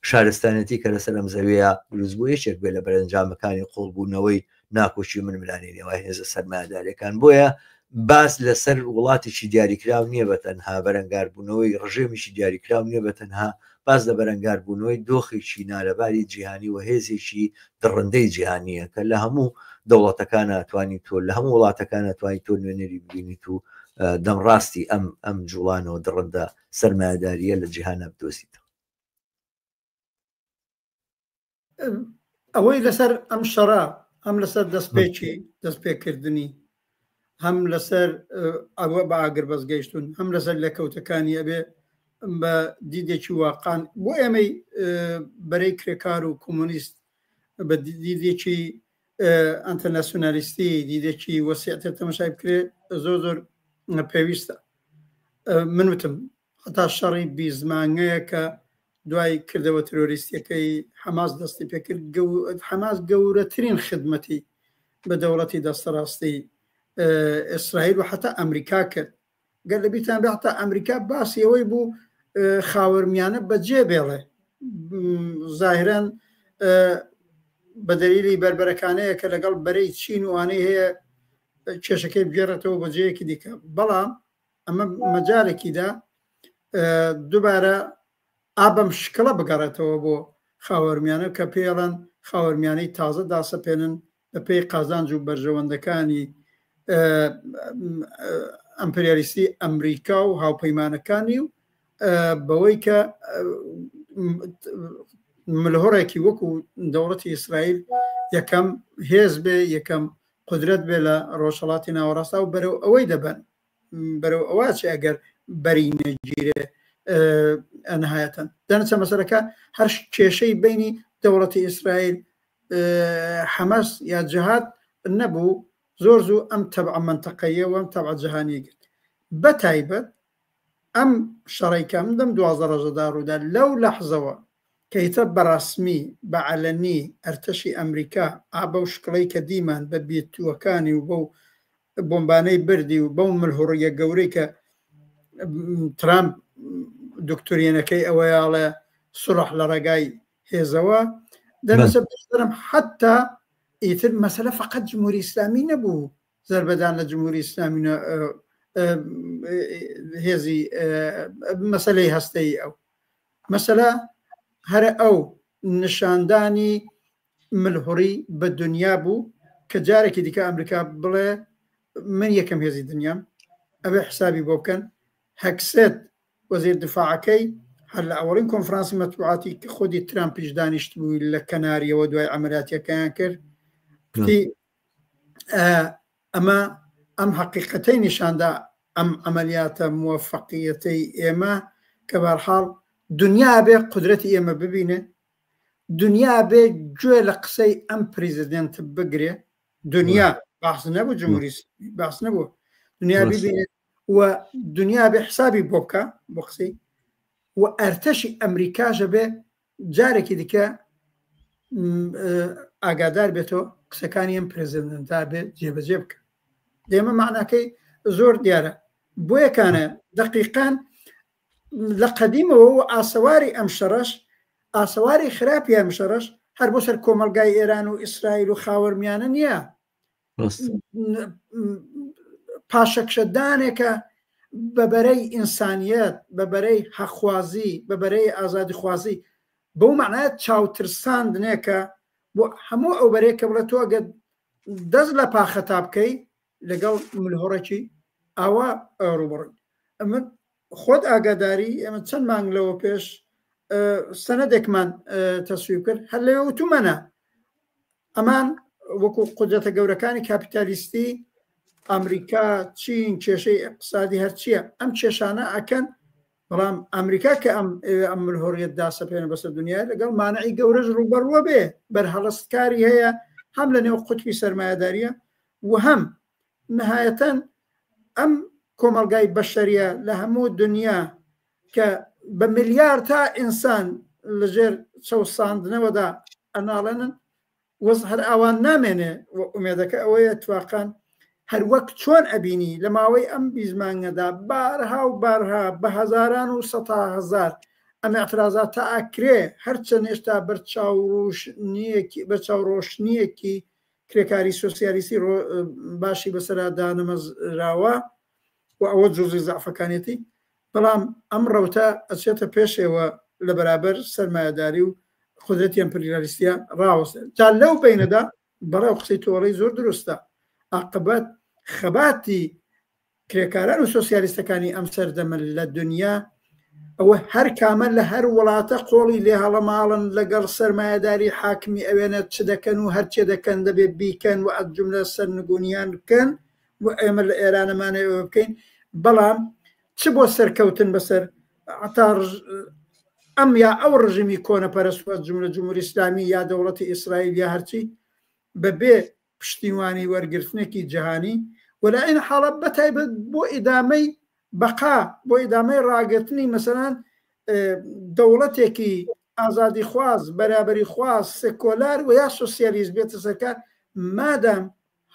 شارستانەتی کە لەسەر ئەم زەویە دروست بوو یەکێک بێ لە بەرەنجامەکانی قوڵبوونەوەی ناکۆکی و ململانێی نێوان هێزە سەرمایەداریەکان بۆیە باس لەسەر وڵاتێکی دیاریکراو نییە بە تەنها بەرەنگاربوونەوەی ڕژێمیی دیاریکراو نییە بە تەنها باس لە بەرەنگاربوونەوەی دۆخێکی نالەباری جیهانی و هێزێکی دڕندەی جیهانیە کە لە هەموو دەوڵەتەکان توانی تۆ لە هەموو وڵاتەکان توانی تۆ نوێنەری ببینیت و دەمڕاستی ئەم ئەم جوڵانەوە دڕندە سەرمایەداریە لە جیهانە بدۆزیتەوە. ئەوەی لەسەر ئەم شەڕە هەم لەسەر دەستپێکی دەستپێکردنی هەم لەسەر ئەوە بە ئاگر بەس گەیشتون هەم لەسەر لەکەوتەکانی ئەبێ بە دیدێکی واقان بۆ ئێمەی بەرەی کرێکار و کۆمۆنیست بە دیدێکی ئەتەرناسیۆنالیستی دیدێکی وەسیعتر تەمەشای بکرێ زۆر زۆر پێویستە من وتم هەتا شەڕی بیزمانگەیە کە دوای کردەوە ترۆریستیەکەی حەماس دەستی پێکرد حەماس گەورەترین خدمەتی بە دەوڵەتی دەستەڕاستی ئیسرائیل و حتا ئەمریکا کرد گەر لە بیرتان بێ حتا ئەمریکا باسی ئەوەی بوو خاوەرمیانە بەجێ بێڵێ زاهران بە دەلیلی بەربەرەکانەیە کە لەگەڵ بەرەی چین وانەی هەیە کێشەکەی بگێڕێتەوە بۆ جێیەکی دیکە بەڵام ئەمە مەجارێکیدا دووبارە ئا بەم شکڵە بگەڕێتەوە بۆ خاوەرمیانە کە پێڵەن خاوەرمیانەی تازە داسەپێنن بە پێی قازانج و بەرژەوەندەکانی ئەمپریالیستی ئەمریکا و هاوپەیمانەکانی و بەوەی کە ملهڕێکی وەکو دەوڵەتی ئیسرائیل یەکەم هێز بێ یەکەم قدرەت بێ لە ڕۆژهڵاتی ناوەڕاستا و بەرەو ئەوەی دەبەن بەرەو ئەوە چ ئەگەر بەری نەگیرێ ئەنهایەتەن دەنەچە مەسەرەکە هەر کێشەی بینی دەوڵەتی ئیسرائیل حەمەس یا جهاد نەبوو زۆر زوو ئەم تەبع منتەقەیە و ئەم تەبع جهانی گرت بە تایبەت ئەم شەڕی کە ئەم دەم 12 ڕۆژەدا ڕوودا لەو لەحزەوە کە ئیتر بەڕەسمی بە عەلەنی ئەرتەشی ئەمریکا ئا بەو شکڵەی کە دیمان بە بیتووەکانی و بەو بۆمبانەی بردی و بەو ملهوڕیە گەورەی کە ترامپ دکتۆرینەکەی ئەوەیاڵێ سوڵح لە ڕێگای هێزەوە دەنەسەرم حتا ئیتر مەسەلە فقط جمهوری ئیسلامی نەبوو زربەدان لە جمهوری ئیسلامی هێزی مەسلەی هەستەی ئەو مەسەلە هەرە ئەو نیشاندانی ملهوڕی بە دنیا بوو کە جارێکی دیکە ئەمریکا بڵێ من یەکەم هێزی دنیام ئەبێ حسابی بۆ بکەن هەکسێت وەزیر دفاعەکەی هەر لە ئەوەڵین کۆنفرانسی مەتبوعاتی کە خودی ترامپیش دانیشت بوو لە کەناریەوە دوای عەمەلیاتیەکەیان کرد کوتی ئەمە ئەم حەقیقەتەی نیشاندا ئەم عەمەلیاتە موەفەقیەتەی ئێمە کە بەرحاڵ دنیا بێ قودرەتی ئێمە ببینێ، دنیا بێ گوێ لە قسەی ئەم پریزیدێنت بگرێ، دنیا باس نەبوو جمهوری باس نەبوو دنیا ببینێت و دنیا بێ حسابی بۆ بکە بۆ قسەی و ئەرتەشی ئەمریکاژە بێ جارێکی دیکە ئاگادار بێتەوە قسەکانی ئەم پرێزیدنتا بێ جێبەجێ بکە دێمە معناکەی زۆر دیارە بۆ یەکانە دقیقان لە قەدیمەوە و ئاسەواری ئەم شەڕەش ئاسەواری خراپی ئەم شەڕەش هەر بۆ سەر کۆمەلگای ئێران و ئیسرائیل و خاوەرمیانە نییە پاشەکشەدانێکە بە بەرەی ئینسانیەت، بە بەرەی هەقخوازی، بە بەرەی ئازادیخوازی، بەو مەعنایە چاوترساندنێکە بۆ هەموو ئەو بەرەیە کە بڵێ تۆ ئەگەر دەست لە پا خەتا بکەی لەگەڵ ملهوڕێکی ئاوا ڕووبەڕووی. ئەمە خۆت ئاگاداری ئێمە چەند مانگ لەوە پێش سەنەدێکمان تەسویب کرد هەر لەوێ وتومانە ئەمان وەکو قودرەتە گەورەکانی کاپیتالیستی ئەمریکا چین کێشەی اقتصادی هەرچیە ئەم کێشانە ئەکەن بەڵام ئەمریکا کە ئەم ئەم ملهۆڕیت داسەپێنە بەسەر دنیا لەگەڵ مانعی گەورەش ڕووبەڕووە بێ بەرهەڵستکاری هەیە هەم لە نێو قوتبی سەرمایەداریە و هەم نهایەتەن ئەم کۆمەڵگای بەشەریە لە هەموو دنیا کە بە ملیار تا ئینسان لەژێر چەوساندنەوەدا ئەناڵێنن وەز هەر ئاوان نامێنێ و ئومێدەکە ئەوەیە تواقان هەروەک چۆن ئەبینی لە ماوەی ئەم بیزمانگەدا بارها و بارها بە هەزاران و سەتا هەزار ئەم اعترازات تا ئەکرێ هەرچەند هێشتا بەرچاو ڕۆشنیەکی کرێکاری سۆسیالیستی باشی بەسەرا دانەمەزراوە و ئەوە جوزی زەعفەکانێتی بەڵام ئەم ڕەوتە ئەچێتە پێشێوە لە بەرابەر سەرمایەداری و قودرەتی ئەمپریالیستیە ڕاوەستێت جا لەو بینەدا بەڕێو قسەی تۆڵەی زۆر دروستە عاقبەت خەباتی کرێکاران و سۆسیالیستەکانی ئەم سەردەمە لە دنیا ئەوە هەر کامە لە هەر وڵاتە قۆڵی لێ هەڵەماڵن لەگەڵ سەرمایەداری حاکمی ئەوێنە چ دەکەن و هەرچێ دەکەن دەبێ بیکەن و ئەجملە سەرنگونیان بکەن و ئێمە لە ئێرانەمانە ئەوە بکەین بەڵام چ بۆ سەرکەوتن بەسەر عتا ئەم یا ئەو ڕژیمی کۆنەپەرست و جملە جمهوری ئیسلامی یا دەوڵەتی ئیسرائیل یا هەرچی بەبێ پشتیوانی وەرگرتنێکی جیهانی و لە عین حاڵە بەتایبەت بۆ ئیدامەی بەقا بۆ ئیدامەی ڕاگرتنی مەسەلەن دەوڵەتێکی ئازادیخواز بەرابەریخواز سکۆلار و یا سۆسیالیست بێتە سەرکار مادام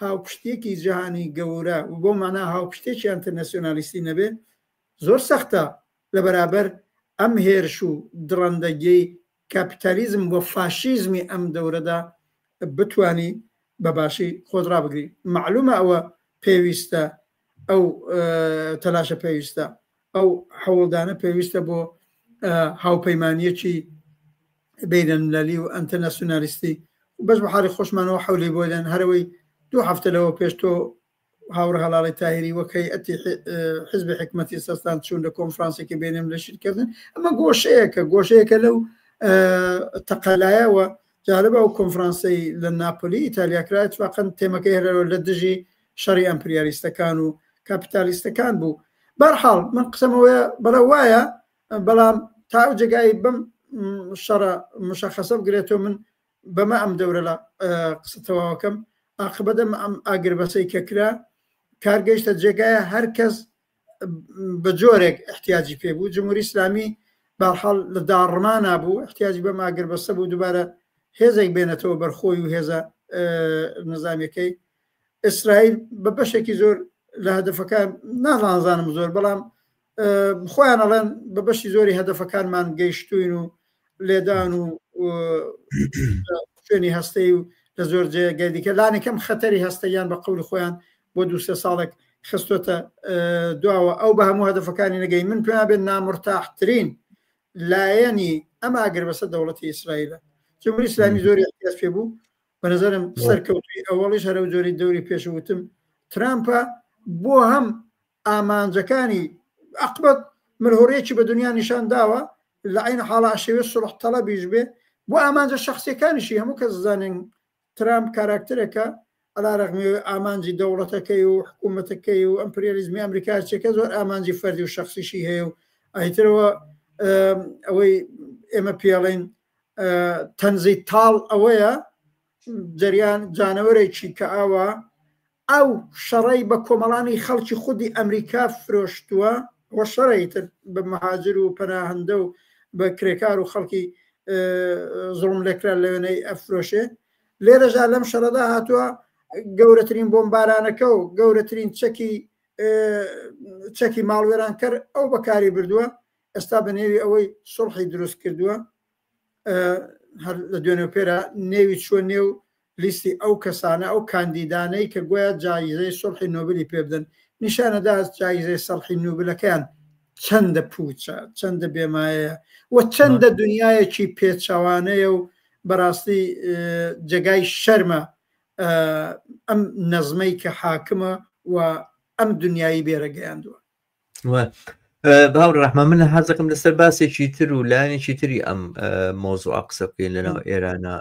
هاوپشتیەکی جیهانی گەورە و بۆ مانا هاوپشتێکی ئەنتەرناسیۆنالیستی نەبێ زۆر سەختە لە بەرابەر ئەم هێرش و دڕەندەگیەی کاپیتالیزم و فاشیزمی ئەم دەورەدا بتوانی بە باشی خۆت ڕابگری. مەعلومە ئەوە پێویستە، ئەو تەلاشە پێویستە، ئەو هەوڵدانە پێویستە بۆ هاوپەیمانیەکی بەینەلملەلی و ئەنتەرناسیونالیستی. بەس بە حاڵی خۆشمانەوە حەولی بۆ دەن. هەرەوەی دوو هەفتە لەوە پێش تۆ هاوڕێ هەڵاڵی تاهیری وەک هەیئەتی حزبی حکمەتی سەستان چوون لە کۆنفرانسێکی بێنێم لە شیرکردن ئەمە گۆشەیەکە گۆشەیەکە لەو تەقەلایەوە جالب ئەو کۆنفرانسەی لە ناپۆلی ئیتالیا کرا اتفاقا تێمەکەی هەرەوە لە دژی شەڕی ئەمپریالیستەکان و کاپیتالیستەکان بوو بەرحاڵ من قسەمەوەیە بەڵێ وایە بەڵام تا ئەو جێگای بم شەڕە مشەخەسە بگرێتەوە من بەمە ئەم دەورە لە قسە تەواوەکەم ئاقبەت ئەم ئەم ئاگربەسەی کە کرا کار گەیشتە جێگایە هەر کەس بە جۆرێک احتیاجی پێ بوو جمهوری ئیسلامی بارحاڵ لە داڕمانا بوو احتیاجی بەم ئاگربەستە بوو دووبارە هێزێک بێنێتەوە بەرخۆی و هێزە نظامیەکەی ئیسرائیل بە بەشێکی زۆر لە هەدەفەکان نازانم زۆر بەڵام خۆیان ئەڵێن بە بەشی زۆری هەدەفەکانمان گەیشتوین و لێدان و شوێنی هەستەی و لە زۆر جێگای دیکە لانیکەم خەتەری هەستەیان بە قەولی خۆیان بۆ دوسێ ساڵێک خستۆتە دواوە ئەو بە هەموو هەدەفەکانی نەگەی من پێیان بێت نامرتاحترین لایەنی ئەم ئاگربەسە دەوڵەتی ئیسرائیلە جمهوری ئیسلامی زۆری احتیاج پێ بوو بە نظرم سەرکەوتوی ئەوەڵیش هەرەو جۆری دەوری پێشوتم ترامپە بۆ هەم ئامانجەکانی عەقبەت ملهوڕیەکی بە دنیا نیشان داوە لە عەین حاڵا ئەشێوێ سوڵح تەڵەبیش بێ بۆ ئامانجە شەخسیەکانیشی هەموو کەس زانین ترامپ کاراکتەرێکە. عەلا رەغمی ئەوەی ئامانجی دەوڵەتەکەی و حکوومەتەکەی و ئەمپریالیزمی ئەمریکا چێکە زۆر ئامانجی فەردی و شخصیشی هەیە و ئایترەوە ئەوەی ئێمە پێڵین تەنزی تاڵ ئەوەیە جریان جانەوەرێکی کە ئاوا ئەو شەڕەی بە کۆمەڵانی خەڵکی خودی ئەمریکا فرۆشتووە و شەڕی تر بە مهاجر و پەناهەندە و بە کرێکار و خەڵکی زوڵم لێکرا لەوێنەی ئەفرۆشێ لێرەشدا لەم شەڕەدا هاتووە گەورەترین بۆمبارانەکە و گەورەترین چەکی چەکی ماڵوێرانکەر ئەو بەکاری بردووە ئێستا بە نێوی ئەوەی سڵحی دروست کردووە هەر لە دوێنێ پێرا نێوی چووە نێو لیستی ئەو کەسانە ئەو کاندیدانەی کە گۆیا جایزەی سوڵحی نۆبلی پێ بدەن، نیشانەدا جایزەی سەڵحی نوبلەکەیان چەندە پووچە، چەندە بێمایەیە و چەندە دنیایەکی پێچەوانەیە و بەڕاستی جێگای شەرمە ئەم نەزمەی کە حاکمە و ئەم دنیایی بێرە گەیاندووە. باوڕ ڕەحمان من حەزەکەم لەسەر باسێکی تر و لایەنێکی تری ئەم مۆزوع قسە بکەین لەناو ئێرانە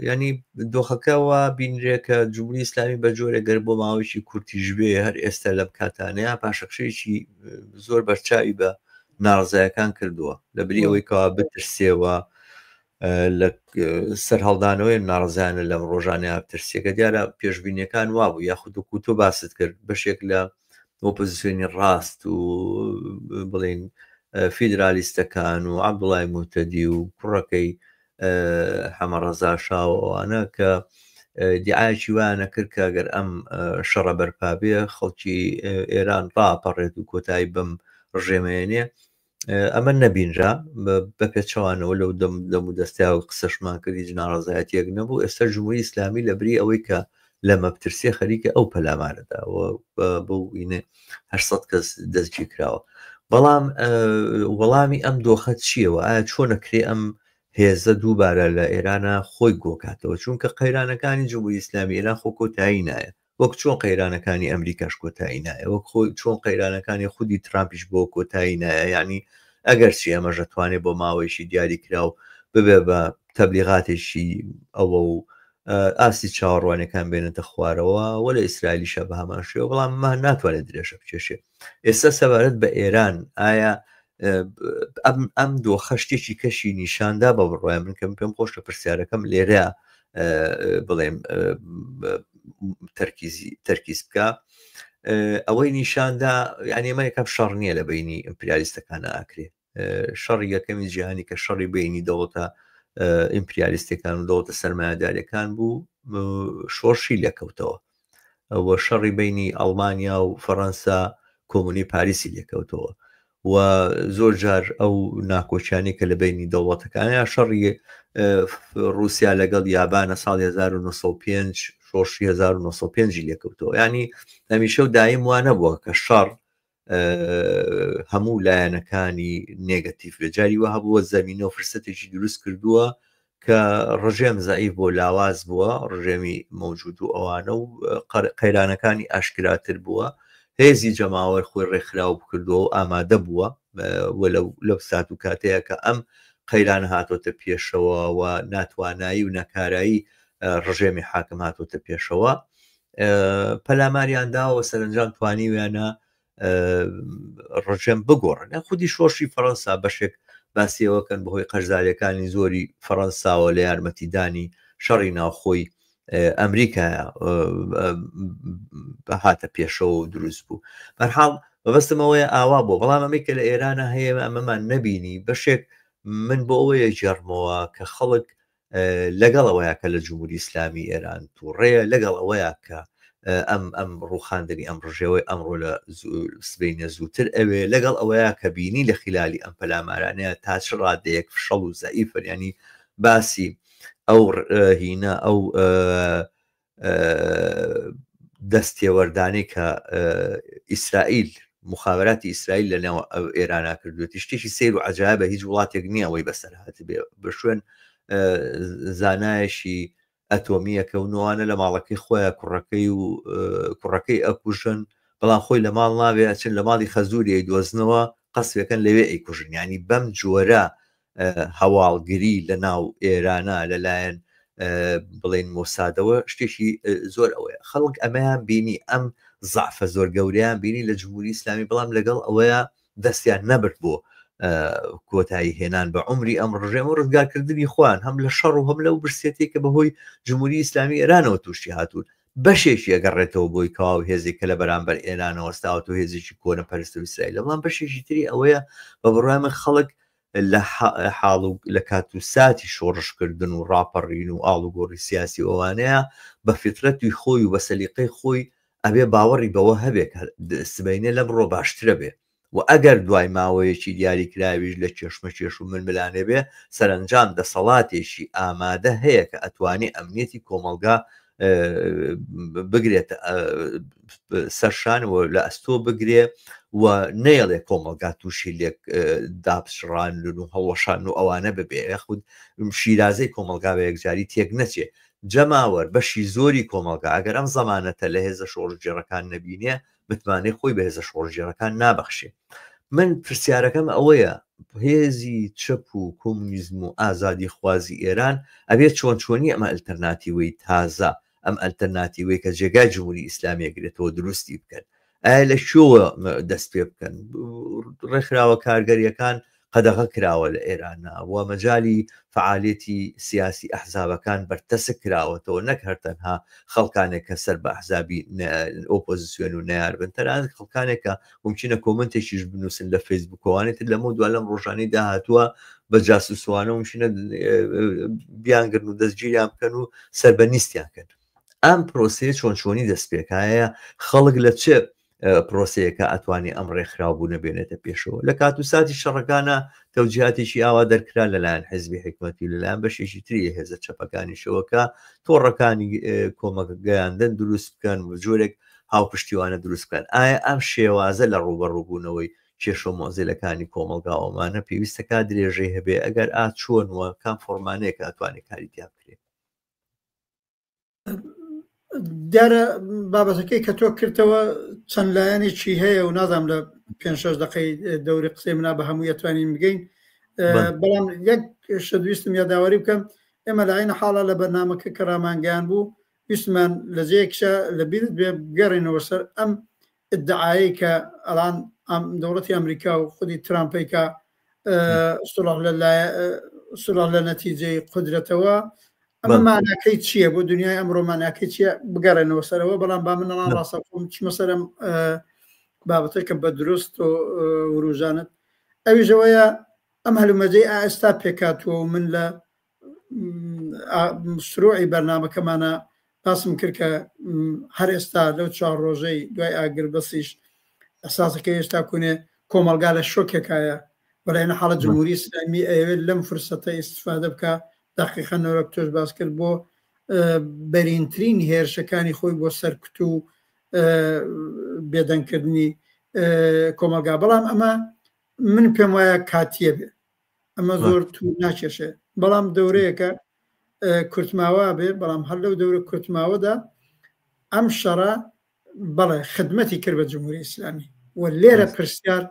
ینی دۆخەکەەوە بینرێ کە جمهوری ئیسلامی بە جۆرە گەر بۆ ماوەیەکی کورتیش بێ هەر ئێستا لەم کاتانەیە پاشەکشەیەکی زۆر بەرچاوی بە ناڕزایەکان کردووە لە بری ئەوەی کەوا بترسێەوە لە سەرهەڵدانەوەی ناڕزانە لەم ڕۆژانەیە بترسێکە دیارە پێشبینیەکان وابوو یاخود وەکو تۆ باست کرد بەشێک لە ئۆپۆزیسیۆنی ڕاست و بڵین فیدرالیستەکان و عەبدوڵای موتەدی و کوڕەکەی حەمەڕەزا شا و ئەوانە کە دیعاەکی وایانە کرد کە گەر ئەم شەڕە بەرپا بێ خەڵکی ئێران ڕاپەڕێت و کۆتایی بەم ڕژێمەیەنێ ئەمە نەبینرا بە پێچەوانەوە لەو دەم دەم و دەستیا و قسەشمان کرد هیچ ناڕەزایەتیەک نەبوو ئێستا جمهوری ئیسلامی لە بری ئەوەی کە لەمە بترسێ خەریکە ئەو پەلامارەدا بۆ وینێ 800 کەس دەستگیر کراوە بەڵام وەڵامی ئەم دۆخە چییەوە ئایا چۆنە کرێ ئەم هێزە دووبارە لە ئێرانە خۆی گۆکاتەوە چونکە قەیرانەکانی جمهوری ئیسلامی ئێران خۆ کۆتایی نایە وەک چۆن قەیرانەکانی ئەمریکاش کۆتایی نایە وەک خۆی چۆن قەیرانەکانی خودی ترامپیش بۆ کۆتایی نایە یعنی ئەگەرچی ئەمەش دەتوانێت بۆ ماوەیەکی دیاری کراو ببێ بە تەبلیغاتێکی ئەوە و ئاستی چاوەڕوانەکان بێنێتە خوارەوە و لە ئیسرائیلیشە بە هەمان شێوە بەڵام ما ناتوانێت درێژە بکێشێ ئێستا سەبارەت بە ئێران ئایا ئەم ئەم دۆخە شتێکی کەشی نیشاندا بە بڕای من کەم پێم خۆشە پرسیارەکەم لێرە بڵێم تەرکیزی تەرکیز بکە ئەوەی نیشاندا یعنی ئەمە یەکەم شەڕ نییە لە بینی ئیمپریالیستەکان ئاکرێ شەڕی یەکەمی جیهانی کە شەڕی بینی دەوڵەتە ئیمپریالیستەکان و دەوڵەتە سەرمایەدارەکان بوو شۆڕشی لێکەوتەوە و شەڕی بینی ئەڵمانیا و فەڕەنسا کۆمۆنی پاریسی لێکەوتەوە و زۆر جار ئەو ناکۆکیانی کە لە بینی دەوڵەتەکانە شەڕی رووسیا لەگەڵ یابانە ساڵ 1905 شۆڕشی 1905 لێکەوتەوە ینی هەمیشە و دایم وانە بووە کە شەڕ هەموو لایەنەکانی نێگەتیف بێ جاری وە هەبووە زەمینە و فرسەتێکی دروست کردووە کە ڕژێم زەعیف بۆ لاواز بووە ڕژێمی مەوجود و ئەوانە و قەیرانەکانی ئاشکراتر بووە هێزی جەماوەر خۆی ڕێکخراو بکردووە و ئامادە بووە و لەو سات و کاتەیە کە ئەم قەیران هاتۆتە پێشەوە و ناتوانایی و نەکارایی ڕژێمی حاکم هاتۆتە پێشەوە پەلاماریان داوە سەرنجام توانیویانە ڕژێم بگۆڕن یا خودی شۆڕشی فەڕەنسا بەشێک باسیەوەکەن بەهۆی قەرزاریەکانی زۆری فەڕەنساوە لە یارمەتیدانی شەڕی ناوخۆی ئەمریکا هاتە پێشەوە و دروست بوو بەرحاڵ مەبەستمەوەیە ئاوا بۆ بەڵام ئەمەی کە لە ئێرانە هەیە ئەمەمان نەبینی بەشێک من بۆ ئەوەیە گێڕمەوە کە خەڵک لەگەڵ ئەوەیە کە لە جمهوری ئیسلامی ئێران تووڕەیە لەگەڵ ئەوەیە کە ئەم ئەم ڕوخاندنی ئەم ڕژێوەی ئەمڕۆ لە سبینە زووتر ئەوێ لەگەڵ ئەوەیە کە بینی لە خلالی ئەم پەلامارانەیە تا چ ڕادەیەک فشەڵ و زەعیفن ینی باسی ئەو هینە ئەو دەستێوەردانەی کە ئیسرائیل مخابراتی ئیسرائیل لە نێو ئێرانا کردوێتی شتێکی سیر و عجابە هیچ وڵاتێک نییە ئەوەی بەسەر هاتبێ بە شوێن زانایەکی ئەتۆمیەکە و نوانە لە ماڵەکەی خۆیان کوڕەکەی و کوڕەکەی ئەکوژن بەڵام خۆی لە ماڵ ناوێ ئەچن لە ماڵی خەزوری ئەیدۆزنەوە قەسوەکەن لەوێ ئەیکوژن ینی بەم جۆرە هەواڵگری لە ناو ئێرانە لەلایەن بڵێن مۆسادەوە شتێکی زۆر ئەوەیە خەڵک ئەمەیان بینی ئەم زعفە زۆر گەورەیان بینی لە جمهوری ئیسلامی بەڵام لەگەڵ ئەوەیە دەستیان نەبرد بۆ کۆتایی هێنان بە عمری ئەم ڕژێم و ڕزگارکردنی خۆیان هەم لە شەڕ و هەم لەو برسێتی کە بەهۆی جمهوری ئیسلامی ئێرانەوە تووشی هاتوون بەشێکی ئەگەڕێتەوە بۆی کەواو هێزێک کە لە بەرامبەر ئێرانەوە ستاوەت و هێزێکی کۆنە پەرست و ئیسرائیل بەڵام بەشێکی تری ئەوەیە بە بڕوای من خەڵک لە حاڵ و لە کات و ساتی شۆڕشکردن و ڕاپەڕین و ئاڵوگۆڕی سیاسی و ئەوانەیە بە فیترەتی خۆی و بە سەلیقەی خۆی ئەبێ باوەڕی بەوە هەبێ کە سبەینێ لەمڕۆ باشترە بێ و ئەگەر دوای ماوەیەکی دیاریکراویش لە کێشمەکێش و ململانێ بێ سەرەنجام دەسەڵاتێکی ئامادە هەیە کە ئەتوانێ ئەمنیەتی کۆمەڵگا بگرێتە سەرشان و لە ئەستۆ بگرێ و نەیەڵێ کۆمەڵگا تووشی لێک داپچڕان و هەڵوەشان و ئەوانە ببێ یاخود شیرازەی کۆمەڵگا بە یەکجاری تێک نەچێ جەماوەر بەشی زۆری کۆمەڵگا ئەگەر ئەم زەمانەتە لە هێزە شۆڕشگێڕەکان نەبینێ متمانەی خۆی بە هێزە شۆڕشگێڕەکان نابەخشێ من پرسیارەکەم ئەوەیە هێزی چەپ و کۆمونیزم و ئازادی خوازی ئێران ئەبێ چۆن چۆنی ئەمە ئەلتەرناتیوەی تازە ئەم ئەلتەرناتیوەی کە جێگای جمهوری ئیسلامیە گرێتەوە دروستی بکەن ئایا لە کوێوە دەست پێ بکەن ڕێکخراوە کارگەریەکان قەدەغە کراوە لە ئێرانە و مەجالی فەعالیەتی سیاسی ئەحزابەکان بەرتەسک کراوەتەوە نەک هەر تەنها خەڵکانێک کە سەر بە ئەحزابی ئۆپۆزیسیۆن و نەیار بن تەنانەت خەڵکانێک کە ممکنە کۆمنتێکیش بنووسن لە فەیسبووکەوانێ تر لەمە دوا لەم ڕۆژانەی داهاتووە بە جاسوسوانە ممکنە بیانگرن و دەستگیریان بکەن و سەر بە نیستیان کەن ئەم پرۆسەیە چۆن چۆنی دەست پێکایە خەڵک لە چ پرۆسەیەکە ئەتوانێ ئەم ڕێکخراوبوونە بێنێتە پێشەوە لە کات و ساتی شەڕەکانە تەوجیهاتێکی ئاوا دەرکرا لەلایەن حزبی حکمەتی و لەلایەن بەشێکی تری هێزە چەپەکانیشەوە کە تۆڕەکانی کۆمەک گەیاندن دروست بکەن و جۆرێک هاوپشتیوانە دروست بکەن ئایا ئەم شێوازە لە ڕووبەڕووبوونەوەی کێشە و مۆزیلەکانی کۆمەڵگاوەمانە پێویستەکە درێژەی هەبێ ئەگەر ئا چۆن وە کام فۆرمانەیەکە ئەتوانێت کاری تیا بکرێت؟ دیارە بابەتەکەی کە تۆ کردەوە چەند لایەنێکی هەیە و نازانم لە پێ شش دقەی دەوری قسەی منا بە هەموو یەتوانین بگەین بەڵام یەک شت ویستم یاداوەری بکەم ئێمە لە عین حاڵە لە بەرنمەکە کە ڕامانگەیان بوو ویستمان لە جێیەکشە لە بیرت بێ بگەڕێنەوە سەر ئەم ئیدعایەی کە ئەڵان دەوڵەتی ئەمریکا و خودی ترامپەی کە سڵح لە سڵح لە نەتیجەی قودرەتەوە ئەمە ماناکەی چییە بۆ دنیای ئەمڕۆ ماناکەی چییە بگەڕێنەوە سەرەوە بەڵام با من ئەڵان ڕاستەخۆم چمە سەرم بابەتەکە کە بە دروست و وروژانت ئەویشەوەیە ئەم هەلومەرجەی ئائستا پێکاتوە و من لە شروعی بەرنامەکەمانە باسم کرد کە هەر ئێستا لەو چوار ڕۆژەی دوای ئاگربەسیش ئەساسەکە هێشتا کونێ کۆمەڵگا لە شۆکێکایە وەلایەن حاڵە جمهوری ئیسلامی ئەیەوێت لەم فرسەتە ئیستفادە بکە دقیقا نۆرەک تۆش باس کرد بۆ بەرینترین هێرشەکانی خۆی بۆ سەرکوت و بێدەنگکردنی کۆمەڵگا بەڵام ئەمە من پێم وایە کاتیە بێ ئەمە زۆر تو ناکێشێ بەڵام دەورەیەکە کورتماوە بێ بەڵام هەر لەو دەورە کورتماوەدا ئەم شەڕە بەڵێ خدمەتی کرد بە جمهوری ئیسلامی و لێرە پرسیار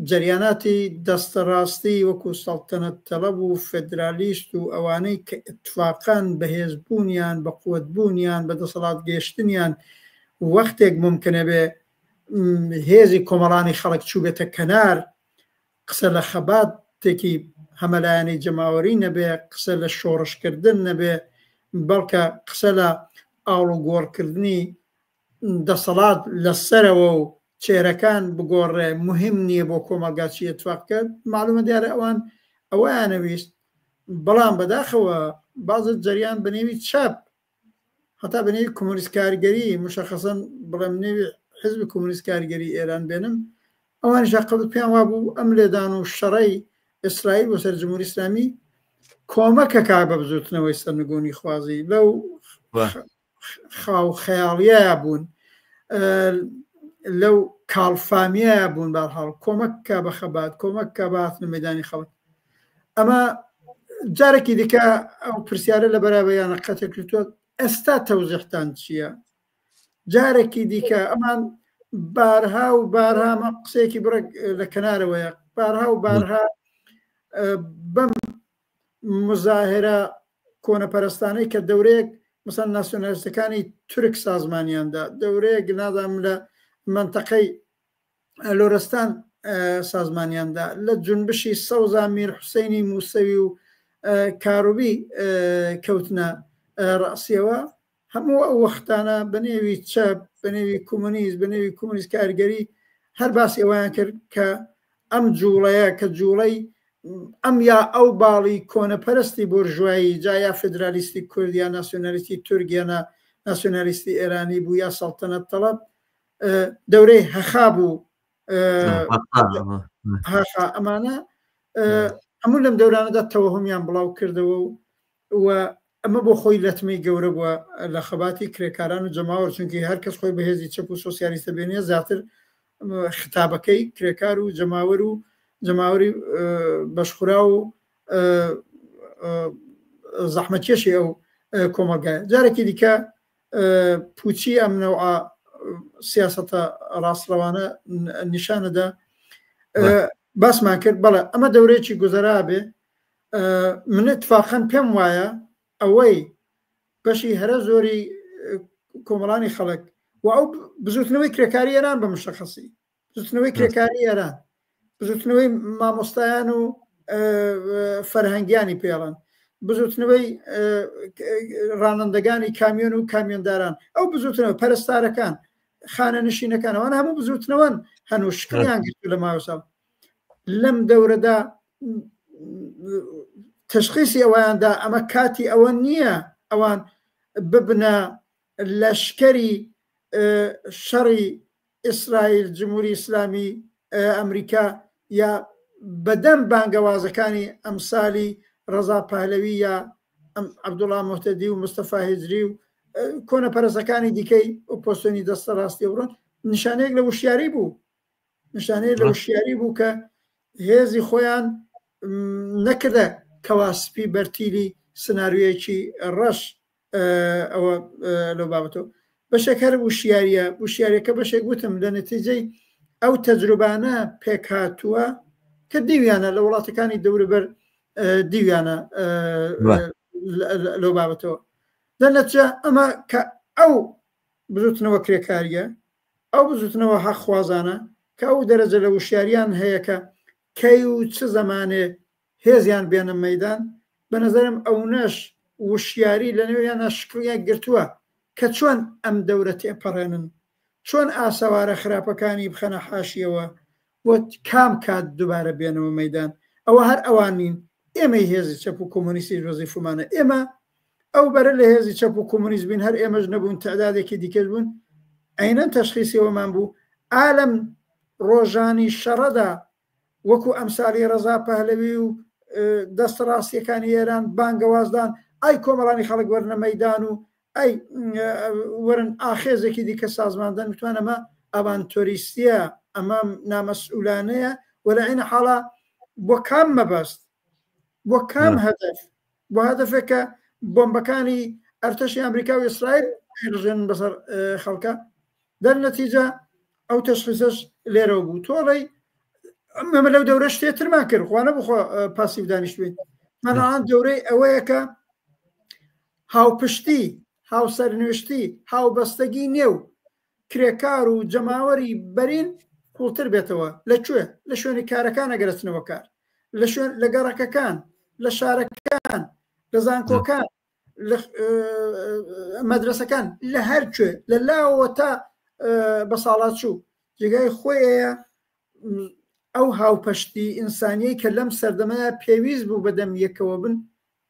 جەریاناتی دەستەڕاستی وەکو سەڵتەنەت تەڵەب و فدرالیست و ئەوانەی کە اتفاقان بەهێزبوونیان بە قوت بوونیان بە دەسەڵات گەشتنیان وەختێک ممکنە بێ هێزی کۆمەڵانی خەڵک چووبێتە کەنار قسە لە خەباتێکی هەمەلایەنەی جەماوەری نەبێ، قسە لە شۆڕشکردن نەبێ، بەڵکە قسە لە ئاڵوگۆڕکردنی دەسەڵات لە سەرەوە و چێرەکان بگۆڕێ، موهیم نییە بۆ کۆمەڵگا چی ئیتفاق کەوت، مەعلومە دیارە ئەوان ئەوەیانەویست، بەڵام بەداخەوە بەعزێ جەریان بە نێوی چەپ هەتا بە نێوی کۆمۆنیست کارگەری مشەخەسەن بڵێم نێوی حزبی کۆمۆنیست کارگەری ئێران بێنم ئەوانیش قبل پێیان وابوو ئەم لێدان و شەڕەی ئیسرائیل بۆ سەر جمهوری ئیسلامی کۆمەکەکا بە بزوتنەوەی سەرنگونی خوازی لەو خاو خەیاڵیە بوون لەو کاڵفامیە بوون بارحاڵ کۆمەک کا بە خەبات کۆمەک کا بە هاتنە مەدانی خەڵک ئەمە جارێکی دیکە ئەو پرسیارە لە بەرابەیانە قەتێک کردووە ئێستا تەوزیحتان چییە جارێکی دیکە ئەمان بارها و بارها مە قسەیەکی بڕێک لە کەنارەوەیە بارها و بارها بەم مزاهرە. کۆنەپەرستانەی کە دەورەیەک مەسەن ناسیۆنالیستەکانی تورک سازمانیاندا دەورەیەک نازانم لە مەنتەقەی لۆرستان سازمانیاندا لە جونبشی سەوزا میر حوسینی موسەوی و کاروبی کەوتنە ڕاسیەوە هەموو ئەو وەختانە بە نێوی چەپ بە نێوی کۆمۆنیست بە نێوی کۆمۆنیست کارگەری هەر باسی ئەویان کرد کە ئەم جوڵەیە کە جوڵەی ئەم یا ئەو باڵی کۆنەپەرستی بۆرژوایی جا یا فدرالیستی کورد یا ناسیۆنالیستی تورک یا ناسیۆنالیستی ئێرانی بوو یا سەڵتەنەت تەڵەب دەورەی هەخا بوو هەخا ئەمانە هەموو لەم دەورانەدا تەوەهمیان بڵاو کردەوە و و ئەمە بۆ خۆی لەتمەی گەورە بووە لە خەباتی کرێکاران و جەماوەر چونکی هەر کەس خۆی بەهێزی چەپ و سۆسیالیستە بێنێ زیاتر خیتابەکەی کرێکار و جەماوەر و جەماوەری بەشخورا و زەحمەتکێشی ئەو کۆمەڵگایە جارێکی دیکە پوچی ئەم نەوعە سیاسەتە ڕاستڕەوانە نیشانەدا باسمان کرد بەڵێ ئەمە دەورەیەکی گوزەرا بێ من اتفاقەن پێم وایە ئەوەی بەشی هەرە زۆری کۆمەڵانی خەڵک و ئەو بزوتنەوەی کرێکاری ئێران بە مشەخەسی بزوتنەوەی کرێکاری ئێران بزوتنەوەی مامۆستایان و فەرهەنگیانی پێڵن بزوتنەوەی ڕانندەگانی کامیۆن و کامیۆنداران ئەو بزوتنەوە پەرستارەکان خانە نشینەکان ئەوان هەموو بزوتنەوەن هەن و شکڵیان گرت لە ماوەساڵ لەم دەورەدا تشخیصی ئەویاندا ئەمە کاتی ئەوە نییە ئەوان ببنە لەشکری شەڕی ئیسرائیل جمهوری ئیسلامی ئەمریکا یا بەدەم بانگەوازەکانی ئەمسالی ڕەزا پەهلەوی یا عەبدوڵا موهتەدی و مستەفا هیجری و کۆنەپەرستەکانی دیکەی ئۆپۆزسیۆنی دەستە ڕاستی بڕۆن نیشانەیەک لە وشیاری بوو نیشانەیە لە وشیاری بوو کە هێزی خۆیان نەکردە کەوا سپی بەرتیلی سناریۆیەکی ڕەش ئەوە لەو بابەتەوە بەشێک هەر وشیاریە وشیاریەکە بەشێک وتم لە نەتیجەی ئەو تەجروبانە پێکهاتووە کە دیویانە لە وڵاتەکانی دەوروبەر دیویانە لەو بابەتەوە دەنەچە ئەمە کە ئەو بزوتنەوە کرێکاریە ئەو بزوتنەوە حەقخوازانە کە ئەو دەرەجە لە وشیاریان هەیە کە کەی و چ زەمانێ هێزیان بێنە مەیدان، بە نەزەرم ئەونەش وشیاری لە نێویانا شکڵیان گرتووە کە چۆن ئەم دەورە تێپەڕێنن، چۆن ئاسەوارە خراپەکانی بخەنە حاشیەوە و کام کات دوبارە بێنەوە مەیدان. ئەوە هەر ئەوان نین، ئێمەی هێزی چەپ و کۆمۆنیستیش وەزیفەمانە. ئێمە ئەو بەرە لە هێزی چەپ و کۆمۆنیست بووین، هەر ئێمەش نەبووین، تەعدادێکی دیکەش بوون، عەینەن تەشخیسی ئەوەمان بوو. ئا لەم ڕۆژانی شەڕەدا وەکو ئەمسالی ڕەزا پەهلەوی و دەستە ڕاستیەکانی ئێران بانگەوازدان ئای کۆمەڵانی خەڵک وەرنە مەدان و ئەی وەرن ئاخێزێکی دیکە سازماندەن وتوان ئەمە ئەوانتۆریستیە ئەمە نامەسئولانەیە و لە عین حاڵا بۆ کام مەبەست بۆ کام هەدەف بۆ هەدەفێک کە بۆمبەکانی ئەرتەشی ئەمریکا و ئیسرائیل ڕژێن بەسەر خەڵکە دەرنەتیجە ئەو تەشخیسەش لێرەوە بوو تۆڵەی ئەمە لەو دەورە شتێ ترمان کرد خوانە بخۆ پاسیو دانیشتوین مەناان دەورەی ئەوەیە کە هاوپشتی هاوسەرنوێشتی هاوبەستەگی نێو کرێکار و جەماوەری بەرین قوڵتر بێتەوە لە کوێ لە شوێنی کارەکان ئەگەرەچنەوە کار لە شوێن لە گەڕەکەکان لە شارەکان لە زانکۆکان لە مەدرسەکان لە هەر کوێ لە لاوە تا بە ساڵاچوو جێگای خۆیە ئەو هاوپەشتی ئینسانیەی کە لەم سەردەمەیە پێویست بوو بەدەم یەکەوە بن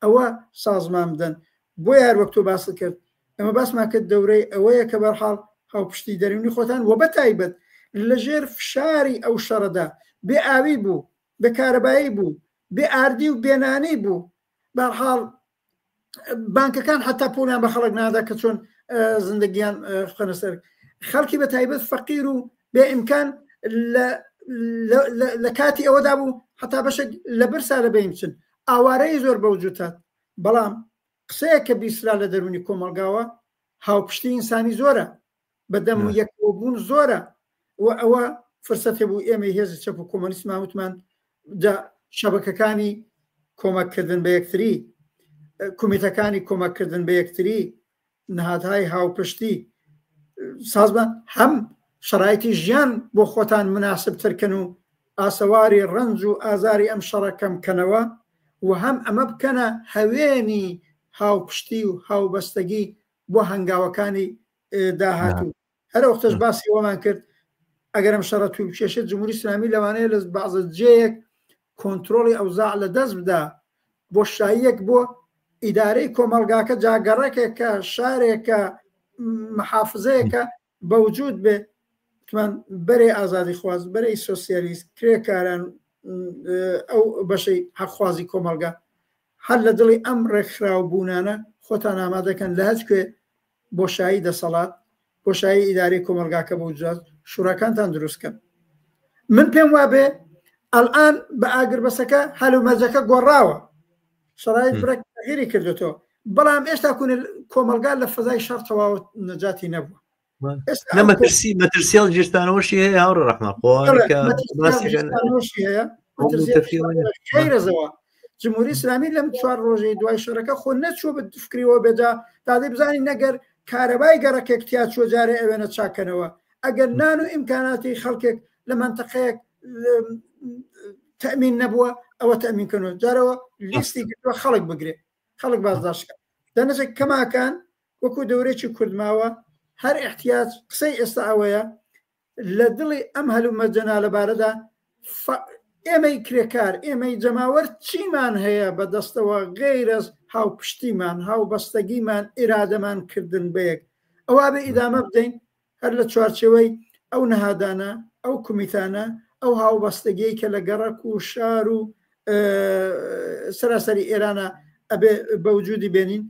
ئەوە سازمان بدەن بۆیە هەر وەک تۆ باست کرد ئەمە باسمان کرد دەورەی ئەوەیە کە بەرحاڵ هاوپشتی دەرونی خۆتان وە بەتایبەت لەژێر فشاری ئەو شەڕەدا بێ ئاوی بوو بێ کارەبایی بوو بێ ئاردی و بێنانی بوو بەرحاڵ بانکەکان حتا پولیان بە خەڵک نادا کە چۆن زندگیان بخەنە سەر خەڵکی بە تایبەت فەقیر و بێ ئیمکان لە کاتی ئەوەدا بوو حتا بەشێک لە برسا لە بین بچن ئاوارەی زۆر بەوجود هات بەڵام قسەیە کە بیسرا لە دەرونی کۆمەڵگاوە هاوپشتی ئینسانی زۆرە بەدەم و یەکەوە بوون زۆرە و ئەوە فرسەتێ بوو ئێمەی هێزی چەپ و کۆمۆنیستمان وتمان جا شەبەکەکانی کۆمەککردن بە یەکتری. کومیتەکانی کۆمەککردن بە یەکتری، نهادهای هاوپشتی سازمان، هەم شەرایتی ژیان بۆ خۆتان مناسبتر کەن و ئاسەواری ڕەنج و ئازاری ئەم شەڕە کەم کەنەوە و هەم ئەمە بکەنە هەوێنی هاوپشتی و هاوبەستەگی بۆ هەنگاوەکانی داهاتوو. هەر وەختەش باسی ئەوەمان کرد ئەگەر ئەم شەڕە توول بکێشێت جمهوری ئیسلامی لەوانەیە لە بەعزە جێیەک کۆنترۆڵی ئەوزاع لە دەست بدا، بۆشاییەک بۆ ئیدارەی کۆمەڵگاکە جا گەڕەکێکە، شارێکە، محافزەیەکە بەوجود بێ. وتمان بەرەی ئازادیخواز، بەرەی سۆسیالیست، کرێکاران، ئەو بەشەی حەقخوازی کۆمەڵگا هەر لە دڵی ئەم ڕێکخراو بوونانە خۆتان ئامادەکەن لە هەچ کوێ بۆشایی دەسەڵات، بۆشایی ئیدارەی کۆمەڵگاکە بۆ وجود شوراکانتان دروست کەن. من پێم وابێ ئەلئان بە ئاگربەسەکە هەلومەرجەکە گۆڕاوە، شەرایت بڕێک تەغیری کردوێتەوە، بەڵام ئێستا کونە کۆمەڵگا لە فەزای شەڕ تەواوەت نەجاتی نەبووە. نە مەترسی مەترسی هەڵگیرسانەوەشی هەیە هاوڕێ ڕەحمان خۆ جمهوری ئیسلامی لەم چوار ڕۆژەی دوای شەڕەکە خۆ نەچووە بە فکریەوە بێجا تادەی بزانین نەگەر کارەبای گەڕەکێک تیا چووە جارێ ئەوێنە چاکەنەوە ئەگەر نان و ئیمکاناتی خەڵکێک لە منتەقەیەک تەمین نەبووە ئەوە تەمین کەنەوە جارەوە لیستی گرتووە خەڵک بگرێ خەڵک بازداشتکە دەنەچێک کەماکان وەکو دەورێکی کورت ماوە هەر ئیحتیاج قسەی ئێستا ئەوەیە لە دڵی ئەم هەلومەرجە نالەبارەدا ئێمەی کرێکار ئێمەی جەماوەر چیمان هەیە بە دەستەوە غەیرەز هاوپشتیمان هاوبەستەگیمان ئیرادەمان کردن بەیەک ئەوا بێ ئیدامە بدەین هەر لە چوارچێوەی ئەو نەهادانە ئەو کومیتانە ئەو هاوبەستەگیەی کە لە گەڕەک و شار و سەراسەری ئێرانە ئەبێ بەوجودی بێنین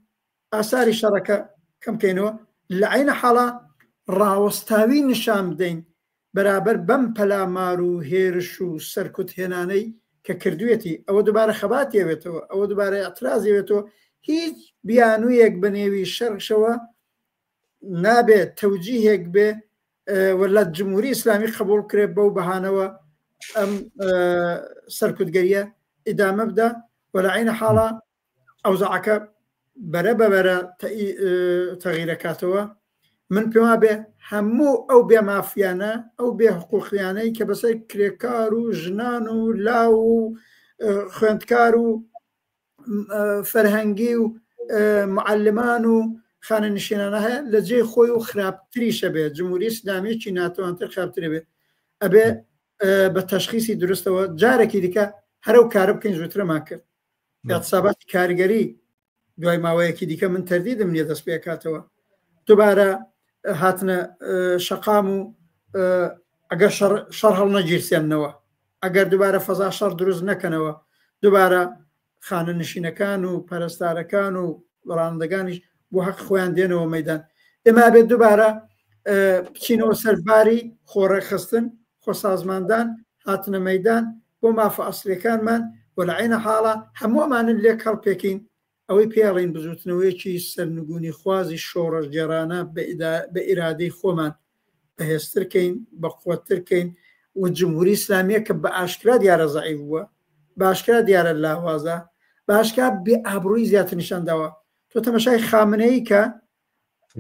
ئاساری شەڕەکە کەم کەینەوە، لە عەینە حاڵا ڕاوەستاوی نیشان بدەین بەرابەر بەم پەلامار و هێرش و سەرکوت هێنانەی کە کردویەتی، ئەوە دوبارە خەباتی ئەوێتەوە، ئەوە دوبارە ئیعترازی ئەوێتەوە، هیچ بیانویەک بە نێوی شەڕشەوە نابێ تەوجیهێک بێ و لە جمهوری ئیسلامی قبوڵ کرێ بەو بەهانەوە ئەم سەرکوتگەریە ئیدامە بدا و لە عەینە حاڵا ئەوزاعەکە بەرە بە بەرە تەغیرەکاتەوە من پێما بێ هەموو ئەو بێ مافیانە ئەو بێ حقوقیانەی کە بەسەر کرێکار و ژنان و لاو و خوێندکار و فەرهەنگی و معلمان و خانە نشێنانە هەیە لە جێ خۆی و خراپتریشە بێ جمهوری ئیسلامیەکی ناتوانتر خراپترێ بێ ئەبێ بە تەشخیسی دروستەوە جارێکی دیکە هەرو کارە بکەین زووترمان کرد اعتصاباتی کارگەری دوای ماوەیەکی دیکە من تەردیدم نییە دەست پێکاتەوە دوبارە هاتنە شەقام و ئەگەر شەڕ هەڵ نەگیرسێنەوە ئەگەر دوبارە فەزا شەڕ دروست نەکەنەوە دوبارە خانە نشینەکان و پەرستارەکان و ڕانندەگانیش بۆ حەق خۆیان دێنەوە مەدان ئێمە بێت دوبارە بچینەوە سەرباری خۆڕێکخستن خۆسازماندان هاتنە مەدان بۆ مافە ئەسڵیەکانمان و لە عەینە حاڵا هەموو ئەمانە لێک هەڵپێکین ئەوەی پێی ئەڵێین بزووتنەوەیەکی سەرنگونی خوازی شۆڕشگێڕانە بە ئیرادەی خۆمان بەهێزتر کەین بەقوەتتر کەین و جمهوری ئیسلامیە کە بە ئاشکرا دیارە زەعیف بووە بە ئاشکرا دیارە لاوازە بە ئاشکرا بێ ئابڕووی زیاتر نیشان داوە تۆ تەمەشای خامنەیی کە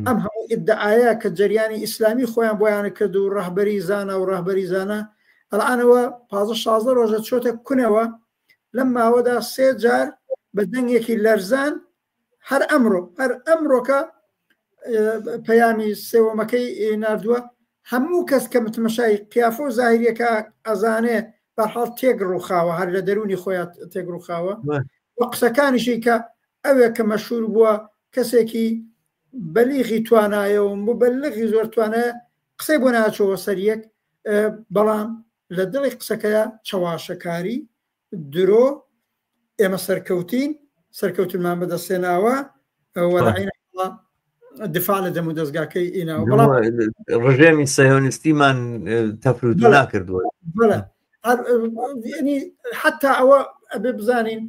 ئەم هەموو ئیدعایە کە جەریانی ئیسلامی خۆیان بۆیانە کرد و ڕەهبەری زانا و ڕەهبەری زانا ئەلانەوە پازە شازدە ڕۆژە چۆتە کونەوە لەم ماوەدا سێ جار بە دەنگێکی لەرزان هەر ئەمڕۆ هەر ئەمڕۆکە پەیامی سێوەمەکەی نردووە هەموو کەس کە متمەشای قیافە و زاهریەکە ئەزانێ بەرحاڵ تێک ڕووخاوە هەر لە دەرونی خۆیان تێک ڕووخاوە و قسەکانیشی کە ئەوێ کە مەشهور بووە کەسێکی بەلیغی توانایە و مبەلغی زۆر توانایە قسەی بۆ ناچەوە سەر یەک بەڵام لە دڵی قسەکەیە چەواشەکاری درۆ ئێمە سەرکەوتین سەرکەوتنمان بەدەستێناوە دفاع لە دەم و دەستگاکەی ئیناوە بەڵام ڕژێمی سەهۆنیستیمان تەفروتونا کردووە حتا ئەوە ئەبێ بزانین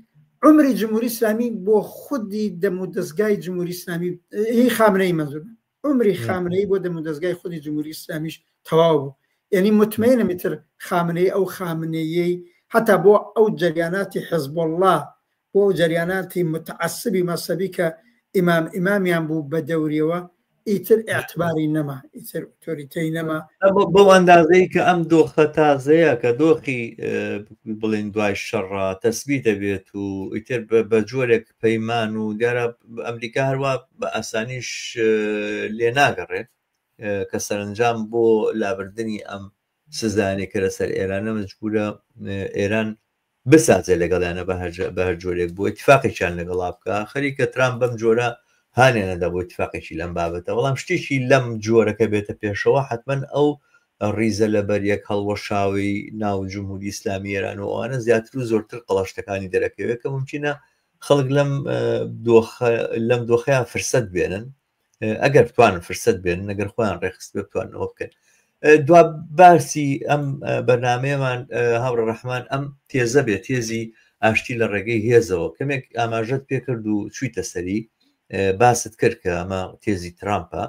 عمری جمهوری ئیسلامی بۆ خودی دەم و دەستگای جمهوری ئیسلامی هی خامنەی منزور عمری خامنەی بۆ دەم و دەستگای خودی جمهوری ئیسلامیش تەواو بوو یعنی مطمئنم ئیتر خامنەی ئەو خامنەیەی حتا بۆ ئەو جەریاناتی حزب الله بۆ و ئەو جەریاناتی متعصبی مەزهەبی کە ئیمام ئیمامیان بوو بە دەوریەوە ئیتر ئیعتباری نەما، ئیتر ئۆتۆریتەی نەما. بەو ئەندازەی کە ئەم دۆخە تازەیە کە دۆخی بڵێن دوای شەڕە تەسبیت دەبێت و ئیتر بە جۆرێک پەیمان و دیارە ئەمریکا هەروە بە ئاسانیش لێ ناگەڕێ کە سەرنجام بۆ لابردنی ئەم سزانێک کە لەسەر ئێرانە مەجبورە ئێران بسازێ لەگەڵیانە بە هەر جۆرێک بۆ ئیتفاقێکیان لەگەڵا بکا، خەریکە ترامپ بەم جۆرە هانیان ئەدا بۆ ئیتفاقێکی لەم بابەتە، بەڵام شتێکی لەم جۆرە کە بێتە پێشەوە حەتمەن ئەو ڕیزە لەبەر یەک هەڵوەشاوەی ناو جمهوری ئیسلامی ئێران و ئەوانە زیاتر و زۆرتر قەڵاشتەکانی دەرەکەوێت کە مومکینە خەڵک لەم دۆخە لەم دۆخەیان فرسەت بێنن ئەگەر بتوانن فرسەت بێنن ئەگەر خۆیان ڕێکخست بتوانن ئەوە بکەن دوا باسی ئەم بەرنمەیەمان هاوڕە ڕەحمان ئەم تێزە بێت تێزی ئاشتی لە ڕێگەی هێزەوە کەمێک ئاماژەت پێکرد و چوویتە سەری باست کرد کە ئەمە تێزی ترامپە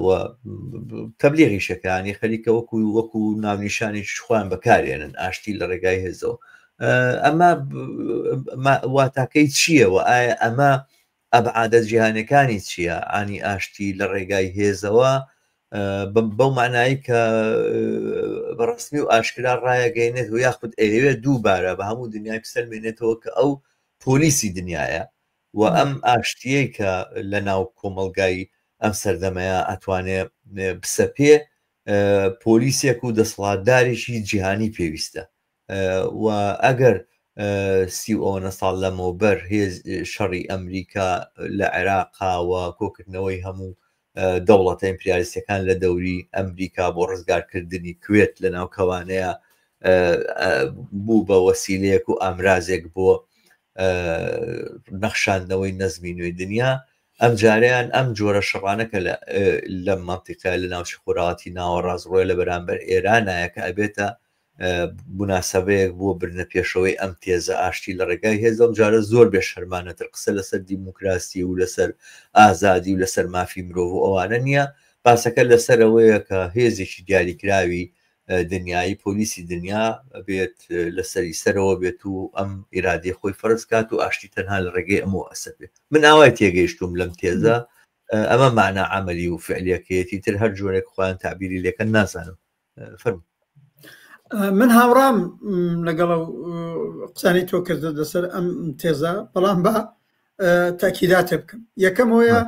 و تەبلیغی شەکانی خەریکە وەکو وەکو ناونیشانی خۆیان بەکارێنن ئاشتی لە ڕێگای هێزەوە ئەمە واتاکەی چییە و ئایا ئەمە ئەبعادە جیهانیەکانی چیە؟ ئانی ئاشتی لە ڕێگای هێزەوە بەو معنایی کە بە ڕسمی و ئاشکرا ڕایەگەینێت و یاخود ئەیەوێت دووبارە بە هەموو دنیای بسەلمێنێتەوە کە ئەو پۆلیسی دنیاە و ئەم ئاشتیەی کە لە ناو کۆمەڵگای ئەم سەردەمەیە ئەتوانێ بسەپێ پۆلیسێک و دەسەڵاتدارێکی جیهانی پێویستە و ئەگەر سی و ئەوەنە ساڵ لەمەوبەر هێز شەڕی ئەمریکا لە عێراقا و کۆکردنەوەی هەموو دەوڵەتە ئیمپریالیستەکان لە دەوری ئەمریکا بۆ ڕزگارکردنی کوێت لە ناو کەوانەیە بوو بە وەسیلەیەک و ئامرازێک بۆ نەخشاندنەوەی نەزمی نوێی دنیا ئەمجارەیان ئەم جۆرە شەڕانە کە لە مەنتیقە لە ناوچە خۆراتی ناوەڕاست ڕۆیە لە بەرامبەر ئێرانایە کە ئەبێتە موناسەبەیەک بۆ بردنە پێشەوەی ئەم تێزە ئاشتی لە ڕێگای هێز ئەم جارە زۆر بێ شەرمانەتر قسە لەسەر دیموکراسی و لەسەر ئازادی و لەسەر مافی مرۆڤ و ئەوانە نییە باسەکە لەسەر ئەوەیە کە هێزێکی دیاریکراوی دنیایی پۆلیسی دنیا بێت لەسەری سەرەوە بێت و ئەم ئیرادەی خۆی فەرز کات و ئاشتی تەنها لە ڕێگەی ئەمەوە ئەسەپێ من ئاوای تێگەیشتوم لەم تێزە ئەمە معنە عملی و فعلیەکەیەتی تر هەر جۆرێک خۆیان تعبیری لەکەن نازانم فەرموو. من هاوڕام لەگەڵ قسانی تۆ کردە لەسەر ئەم تێزە بەڵام بە تاکیداتێ بکەم یەکەم ئەوەیە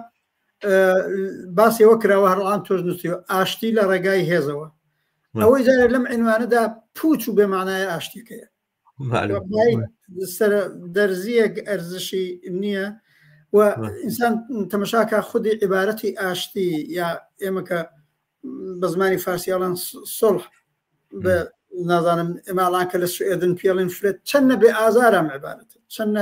باسی ئەوە کراوە هەرڵان تۆش نووسی ئاشتی لە ڕێگای هێزەوە ئەوەی جارێ لەم عنوانەدا پوچ و بێمانایە ئاشتیەکەیە سەر دەرزیەک ئەرزشی نییە و ئینسان تەمەشاکە خودی عیبارەتی ئاشتی یا ئێمە کە بە زمانی فارسی ئەڵێن صلح بە نازانم ئێماڵان کە لە سوئێدن پێڵین فرێت چەند نەبێ ئازارم عبارەت چەند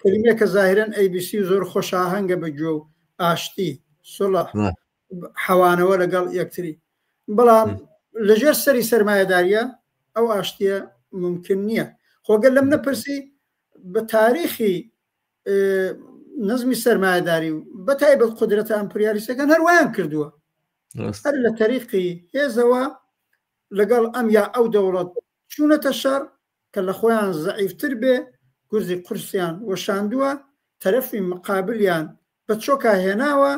کەلیمەیەکە زاهرەن ئەیبیسی و زۆر خۆشاهەنگە بە گوێ و ئاشتی صلح حەوانەوە لەگەڵ یەکتری بەڵام لەژێر سەری سەرمایەداریە ئەو ئاشتیە ممکن نییە خۆگەر لەم نەپرسی بە تاریخی نظمی سەرمایەداری و بە تایبەت قدرەتە ئەمپریالیستەکان هەروایان کردووە هەر لە تەریقی هێزەوە لەگەڵ ئەم یا ئەو دەوڵەت چوونەتە شەڕ کە لە خۆیان زەعیفتر بێ گورزی قورسیان وەشاندووە تەرەفی مقابلیان بە چۆکا هێناوە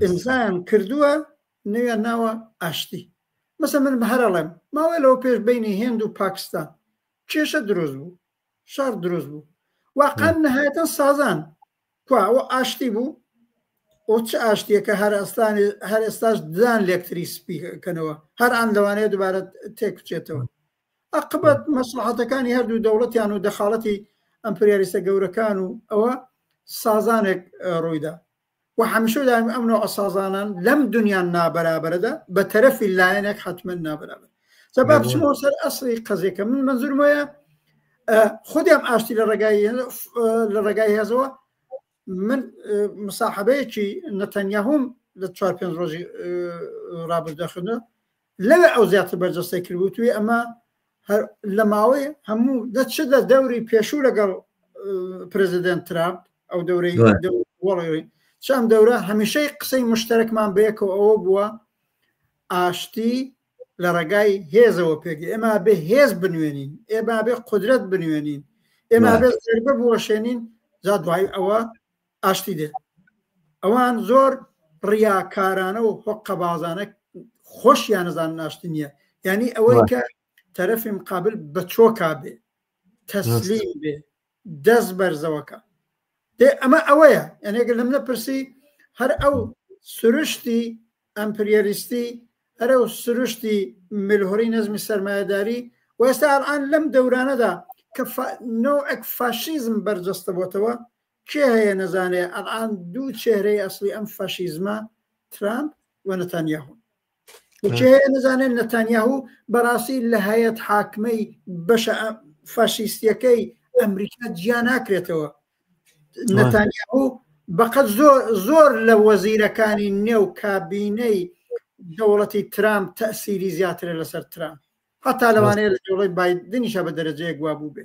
ئیمزایان کردووە نویان ناوە ئاشتی مەسە من هەرڵێم ماوەی لەوە پێش بینی هێند و پاکستان کێشە دروست بوو شەڕ دروست بوو واقعا نهایەتەن سازان کوا ئەوە ئاشتی بوو ئۆ چ ئاشتیەکە هەر ئەستانی هەر ئێستاش ددان لێکتری سپی کەنەوە هەر ئان لەوانەیە دووبارە تێک بچێتەوە ئەقبەت مەسڵحەتەکانی هەردوو دەوڵەتیان و دەخاڵەتی ئەمپریالیستە گەورەکان و ئەوە سازانێک ڕوویدا و هەمیشە دایم ئەم نوع سازانان لەم دنیا نابەرابەرەدا بە تەرەفی لایەنێک حتمما نابەرابەر جا با بچمەوە سەر ئەسڵی قەزیەکە من منزورم وایە خودیان ئاشتی لە ڕێگای لە ڕێگای هێزەوە من مساحبەیەکی نەتەنیاهوم لە چوار پێنج ڕۆژی ڕابردە خوێندەوە لەوێ ئەو زیاتر بەرجەستەی کردبوو توی ئەمە لە ماوەی هەموو دە چ لە دەوری پێشوو لەگەڵ پرزیدنت ترامپ ئەو دەورەی وەڵی چ ئەم دەورە هەمیشەی قسەی مشتەرەکمان بەیەکەوە ئەوە بووە ئاشتی لە ڕێگای هێزەوە پێک ئێمە بێ هێز بنوێنین ئێمە بێ قدرەت بنوێنین ئێمە بێت زەربە بوەشێنین جا دوای ئەوە ئاشتی دێت ئەوان زۆر ڕیاکارانە و هۆقەبازانە خۆشیان نەزان ناشتی نییە یعنی ئەوەی کە تەرەفی مقابل بە چۆکا بێ تەسلیم بێ دەست بەرزەوەکە دێ ئەمە ئەوەیە یعنی لەم نەپرسی هەر ئەو سروشتی ئەمپریالیستی هەر ئەو سروشتی ملهوڕی نەزمی سەرمایەداری و ئێستا ئەلئان لەم دەورانەدا کە نەوعێک فاشیزم بەرجەستە بۆتەوە کێ هەیە نەزانێ ئەلئان دوو چێهرەی ئەسڵی ئەم فاشیزمە ترامپ و نەتانیاهون کێ هەیە نەزانێت نەتانیاهو بەڕاستی لە هەیەت حاکمەی بەشە فاشیستیەکەی ئەمریکا جیا ناکرێتەوە نەتانیاهو بەقەت زۆر زۆر لە وەزیرەکانی نێو کابینەی دەوڵەتی ترامپ تەسیری زیاترە لەسەر ترامپ حتا لەوانەیە لە دەوڵەت بایدنیشە بە دەرەجەیەک وا بوو بێ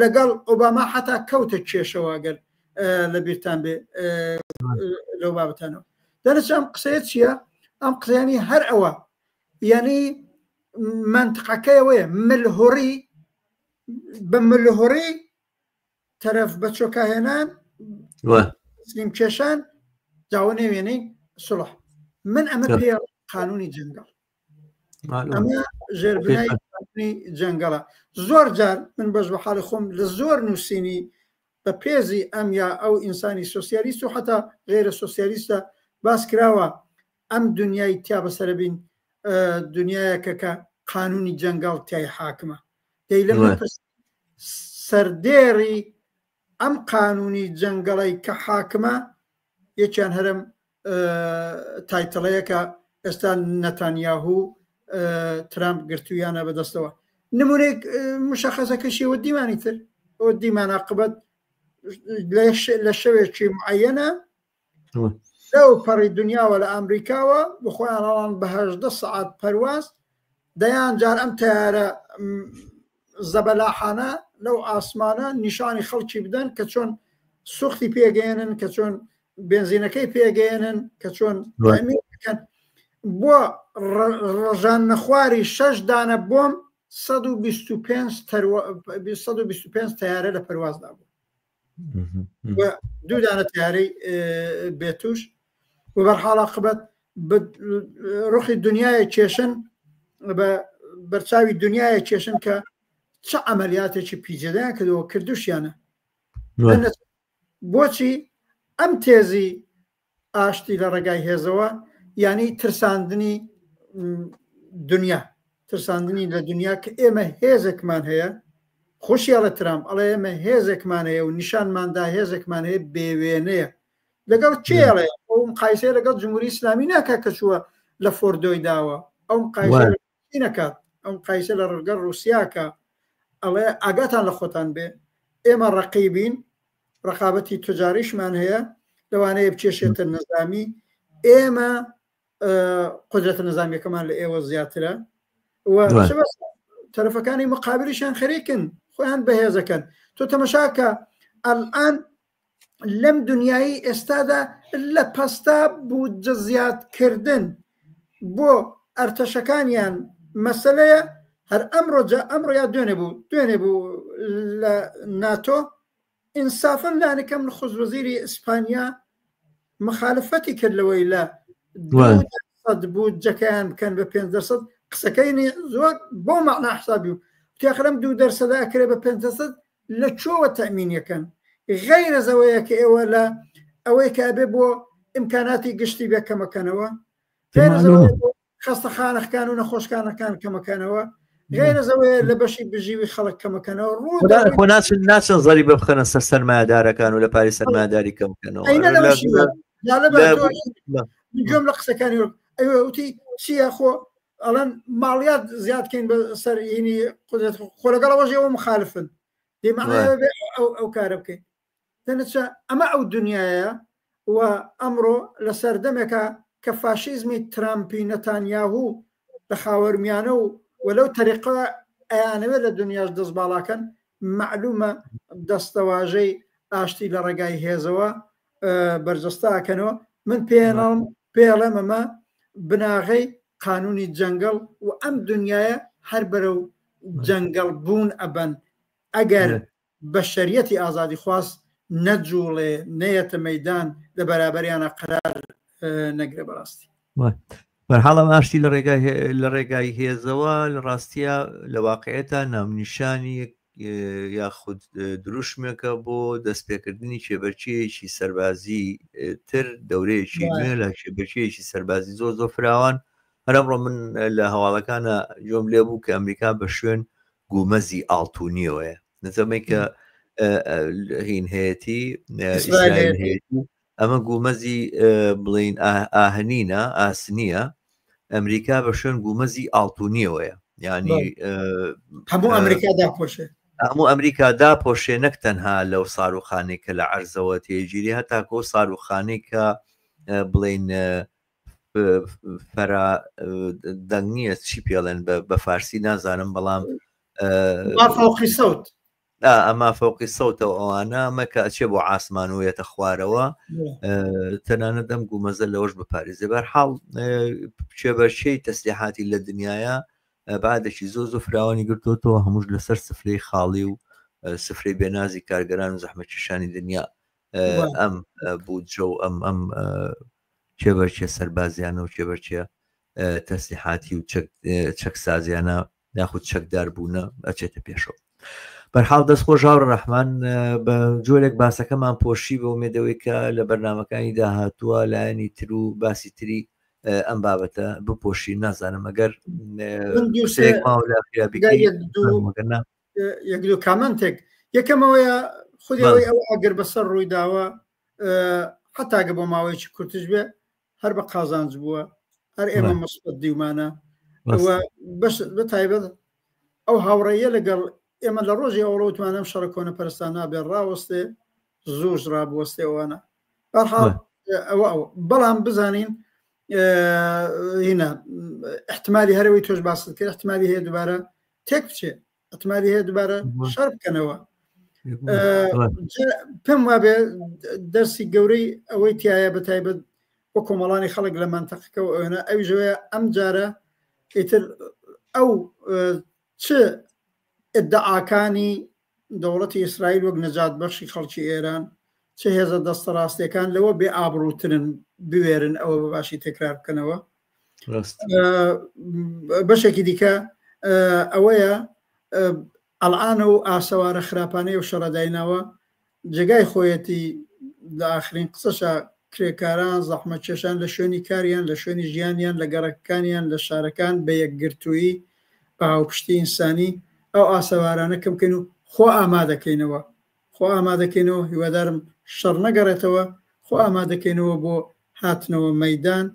لەگەڵ ئۆباما حتا کەوتە کێشەوە گەر لە بیرتان بێ لەو بابەتانەوە دەرەچە ئەم قسەیە چییە ئەم قسەیانی هەر ئەوە یعنی منطقەکەیەوەیە ملهوڕی بە ملهوڕی تەرەف بە چۆکاهێنان سلیم کێشان داوە نێوێنەی سڵح من ئەمە پێ قانونی جەنگەڵ ئەمە ژێربنای قانونی جەنگەڵە زۆر جار من بەش بە حاڵی خۆم لە زۆر نووسینی بە پێزی ئەم یا ئەو ئینسانی سۆسیالیست و حتا غێرە سۆسیالیستە باس کراوە ئەم دنیای تیا بەسەرە بین دنیایەکە کە قانونی جەنگەڵ تای حاکمە دەی لەم سەردێڕی ئەم قانونی جەنگەڵی کە حاکمە یەکیان هەرم تایتڵەیەکە ئێستا نەتانیاهو ترامپ گرتویانە بەدەستەوە نمونێک مشەخەزەکەشی وە دیمانی تر ئەو دیمانە قبەت لە شەوێکی معەنە لەو پەڕی دنیاوە لە ئەمریکاوە بخۆیان ئەڵان بە هەژدە سەعات پەرواز دەیان جار ئەم تەیارە زەبەلاحانە لەو ئاسمانە نیشانی خەڵکی بدەن کە چۆن سوختی پێگەێنن کە چۆن بنزینەکەی پێگەێنن کە چۆن بکەن بۆ ڕژان نەخواری شەش دانە بۆم 125 125 تیارە لە پەروازدا بوو دوو دانە تیارەی بێتوش و بەرحاڵا قبەت ڕخی دنیاە کێشن بە بەرچاوی دنیاە کێشن کە چ عملیاتێکی پیجدایان کردەوە کردوشیانە بۆچی ئەم تێزی ئاشتی لە ڕێگای هێزەوە یانی ترساندنی دنیا ترساندنی لە دنیا کە ئێمە هێزێکمان هەیە خۆشی ئەڵێ ترامپ ئەڵێ ئێمە هێزێکمان هەیە و نیشانماندا هێزێکمان هەیە بێوێنەیە لەگەڵ کێ ئەڵێ ئەو مقایسەیە لەگەڵ جمهوری ئیسلامی ناکات کە چووە لە فۆردۆی داوە ئەو مقایسە نەکات ئەو مقایسە لە ڕگەڵ ڕوسیاکە ئەڵێ ئاگاتان لە خۆتان بێ ئێمە ڕقیبین ڕقابەتی توجاریشمان هەیە لەوانەیە بکێشێتە نەزامی ئێمە قدرەتە نەزامیەکەمان لە ئێوە زیاترە و تەرەفەکانی مقابلیشان خەریکن خۆیان بەهێزەکەن تۆ تەمەشاکە ئەلان لەم دنیایی ئێستادا لە پەستا بودجە زیادکردن بۆ ئەرتەشەکانیان مەسلەیە هەر ئەمڕۆ جا ئەمڕۆ یا دوێنێ بوو دوێنێ بوو لە ناتۆ ئینسافەن لانیکەم نخوست وەزیری ئیسپانیا مخالفەتی کرد لەوەی لە سەد بودجەکەیان بکەن بە پێنج دەرسەد قسەکەی زۆر بۆ مەعنا حسابی و تیاخرم دوو دەرسەدا ئەکرێ بە پێنج دەرسەد لە کوێوە تەمینیەکەن غەیرە زەوەیە کە ئێوە لە ئەوەی کە ئەبێ بۆ ئیمکاناتی گشتی بێ کەمەکەنەوە غەیرە زەوەیە خەستەخانەکان و نەخۆشخانەکان کەمەکەنەوە غێرە زەوەیە لە بەشی بژیوی خەڵک کەمەکەنەوە ڕوو خۆ ناچن ناچن زەری بخەنە سەر سەرمایەدارەکان و لە پاری سەرمایەداری کەم بکەنەوە گوێم لە قسەکانی ئەوێ وتی چییە خۆ ئەڵەن ماڵیات زیادکەین بە سەر هینی قدرەت خۆ لەگەڵ ئەوەش ئێوە مخالفن ئەو کارە بکەین دەنەچە ئەمە ئەو دنیاە و ئەمڕۆ لە سەردەمێکە کە فاشیزمی ترامپی نەتانیاهو لە خاوەرمیانە و و لەو تەریقە ئەیانەوێت لە دنیاش دەست باڵاکەن معلومە دەستەواژەی ئاشتی لە ڕێگای هێزەوە بەرجەستە ئەکەنەوە من پێڵم پێڵێم ئەمە بناغەی قانونی جەنگەڵ و ئەم دنیاە هەر بەرەو جەنگەڵ بوون ئەبەن ئەگەر. بەشەریەتی ئازادیخواز نەجوڵێ نەیەتە مەدان لە بەرابەریانە قەرار نەگرێ بەڕاستی. بەرحاڵ ئەم ئاشتی لە ڕێگای لە ڕێگای هێزەوە لە ڕاستیە لە واقعێتا ناونیشانی یاخود دروشمێکە بۆ دەستپێکردنی کێبەرکێیەکی سەربازی تر دەورەیەکی نوێ لە کێبەرکێیەکی سەربازی زۆر زۆر فراوان هەر ئەمڕۆ من لە هەواڵەکانە گوێم لێ بوو کە ئەمریکا بە شوێن گومەزی ئاڵتونیەوەیە نەزەمەی کە هین هەیەتی ئیسرائیل هەیەتی ئەمە گومەزی بڵین ئاهنینە ئاسنیە ئەمریکا بە شوێن گومەزی ئاڵتونیەوەیە ینی هەموو ئەمریکا داپۆشێ هەموو ئەمریکا داپۆشێ نەک تەنها لەو ساروخانەی کە لە عەرزەوە تێگیری هەتاکۆ ساروخانەی کە بڵین فەرا دەنگ نییە چی پێڵێن بە فارسی نازانم بەڵام فوقی سەوت ئەما فەوقی سەوتەوە ئەوانە ئەمە کە ئەچێ بۆ ئاسمان و یەتە خوارەوە تەنانەت ئەم گومەزە لەوەش بپارێزێ بەرحاڵ کێبەرکێی تەسلیحاتی لە دنیاە بعدێکی زۆر زۆر فراوانی گرتوتەوە هەمووش لەسەر سفرەی خاڵی و سفرەی بێنازی کارگەران و زەحمەتکێشانی دنیا ئەم بودجە و ئەم ئەم کێبەرکێ سەربازیانە و کێبەرکێ تەسلیحاتی و چەکسازیانە یاخود چەکدار بوونە ئەچێتە پێشەوە. بەرحاڵ دەست خۆش هاوڕێ ڕەحمان بە جۆرێک باسەکەمان پۆشی بە ئومێدەوەی کە لە بەرنمەکانی داهاتووە لایەنی تر و باسی تری ئەم بابەتە بپۆشی نازانم ئەگەر یەک دوو کامنتێک یەکەمەوەیە خودی ئەوەی ئەو ئەگەر بەسەر ڕووی داوە حتاگە بۆ ماوەیەکی کورتش بێ هەر بە قازانج بووە هەر ئێمە مەسبەت دیومانە بەش بە تایبەت ئەو هاوڕێیە لەگەڵ ئێمە لە ڕۆژی ئەوڵەوتمان ئەم شەڕە کۆنە پەرستان نابێ ڕاوەستێ زۆش ڕابوەستێ ئەوانە بەرحاڵ ئەوە ئەو بەڵام بزانین هینا احتمالی هەرەوەی تۆش باست کرد احتمالی هەیە دووبارە تێک بچێ احتمالی هەیە دووبارە شەڕ بکەنەوە پێم وابێ دەرسی گەورەی ئەوەی تایە بە تایبەت بۆ کۆمەڵانی خەڵک لە منتەقەکە و ئەوێنە ئەویژەوەیە ئەم جارە ئیتر ئەو چ ئیدعاکانی دەوڵەتی ئیسرائیل وەک نەجات بەخشی خەڵکی ئێران چ هێزە دەستەڕاستیەکان لەوە بێ ئابڕووترن بوێرن ئەوە بە باشی تکرار بکەنەوە. بەشێکی دیکە ئەوەیە ئەڵان و ئاسەوارە خراپانەی و شەڕەدایناوە جێگای خۆیەتی لە ئاخرین قسەشا کرێکاران زەحمەتکێشان لە شوێنی کاریان، لە شوێنی ژیانیان، لە گەڕەکەکانیان، لە شارەکان بە یەکگرتوویی، بە هاوپشتی ئینسانی ئەو ئاسەوارانە کەم بکەین و خۆ ئامادەکەینەوە، خۆ ئامادەکەینەوە، هیوادارم شەڕ نەگەڕێتەوە، خۆ ئامادەکەینەوە بۆ هاتنەوە مەیدان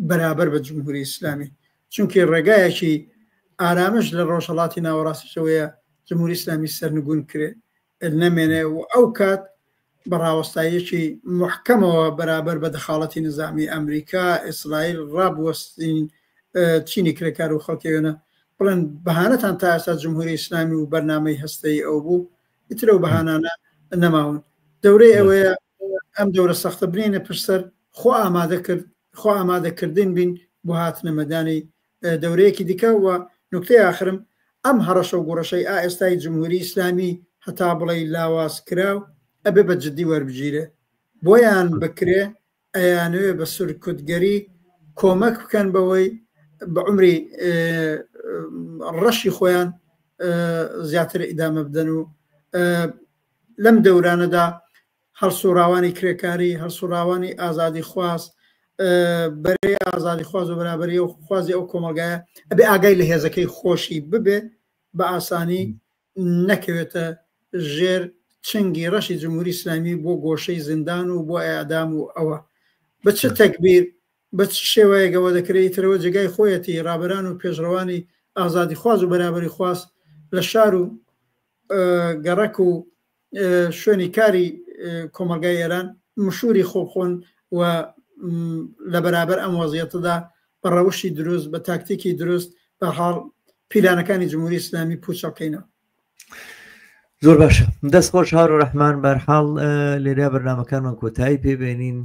بەرابەر بە جمهوری ئیسلامی، چونکی ڕێگایەکی ئارامش لە ڕۆژهەڵاتی ناوەڕاستیش ئەوەیە جمهوری ئیسلامی سەرنگوون کرێ، نەمێنێ و ئەو کات بە ڕاوەستاییەکی موحکەمەوە بەرابەر بە دەخاڵەتی نیزامی ئەمریکا، ئیسرائیل ڕابوەستین چینی کرێکار و خەڵکی وێنە بڵێن بەهانەتان تا ئێستا جمهوری ئیسلامی و بەرنامەی هەستەیی ئەو بوو ئیتر ئەو بەهانانە نەماون دەورەی ئەوەیە ئەم دەورە سەختە بنێنە پشت سەر خۆ ئامادە کرد خۆ ئامادەکردن بین بۆ هاتنە مەدانی دەورەیەکی دیکە و نوکتەی ئاخرم ئەم هەڕەشە و گوڕەشەی ئا ئێستای جمهوری ئیسلامی هەتا بڵێی لاواز کراو ئەبێ بە جدی وەربگیرێ بۆیان بکرێ ئەیانەوێ بە سورکوتگەری کۆمەک بکەن بەوەی بە عومری ڕەشی خۆیان زیاتر ئیدامە بدەن و لەم دەورانەدا هەڵسوڕاوانی کرێکاری، هەڵسوڕاوانی ئازادیخواز، بەرەی ئازادیخواز و بەرابەری و خوازی ئەو کۆمەڵگایە ئەبێ ئاگای لە هێزەکەی خۆشی ببێ بە ئاسانی نەکەوێتە ژێر چنگی ڕەشی جمهوری ئیسلامی بۆ گۆشەی زیندان و بۆ ئیعدام و ئەوە بە چ تەگبیر بە چ شێوەیەک ئەوە دەکرێ ئیترەوە جێگای خۆیەتی ڕابەران و پێشڕەوانی ئازادیخواز و بەرابەریخواز لە شار و گەڕەک و شوێنی کاری کۆمەڵگای ئێران مشوری خۆ بخۆن و لە بەرابەر ئەم وەزیەتەدا بە ڕەوشی دروست بە تاکتیکی دروست بە حاڵ پیلانەکانی جمهوری ئیسلامی پوچەڵ کەینەوە. زۆر باشە دەست خۆش هاوڕێ ڕەحمان بەرحاڵ لێرە بەرنمەکانمان کۆتایی پێبێنین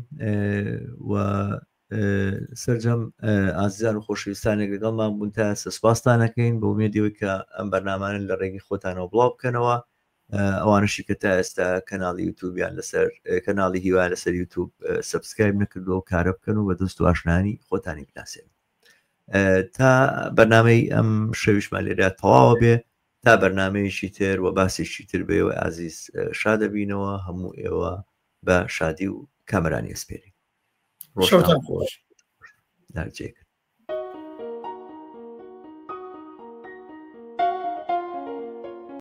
و سەرجەم ئازیزان و خۆشەویستانێک لەگەڵمان بوون تا ئێستا سوپاستان ئەکەین بە ئومێدی ئەوەی کە ئەم بەرنامانە لە ڕێگەی خۆتانەوە بڵاو بکەنەوە. ئەوانشی کە تا ئێستا کەناڵی یوتوبیان لەسەر کەناڵی هیوا لەسەر یوتوب subscribe نەکردووە و کارە بکەن و بە دۆست و ئاشنانی خۆتانی بناسێن. تا بەرنامەی ئەم شەویشمان لێرە تەواوە بێ تا بەرنمەیەکی تر و باسێکی تر بێەوە ئازیز شادەبینەوە هەموو ئێوە بە شادی و کامەرانی ئەسپێری ڕۆژتان خۆش. ناجێکرد.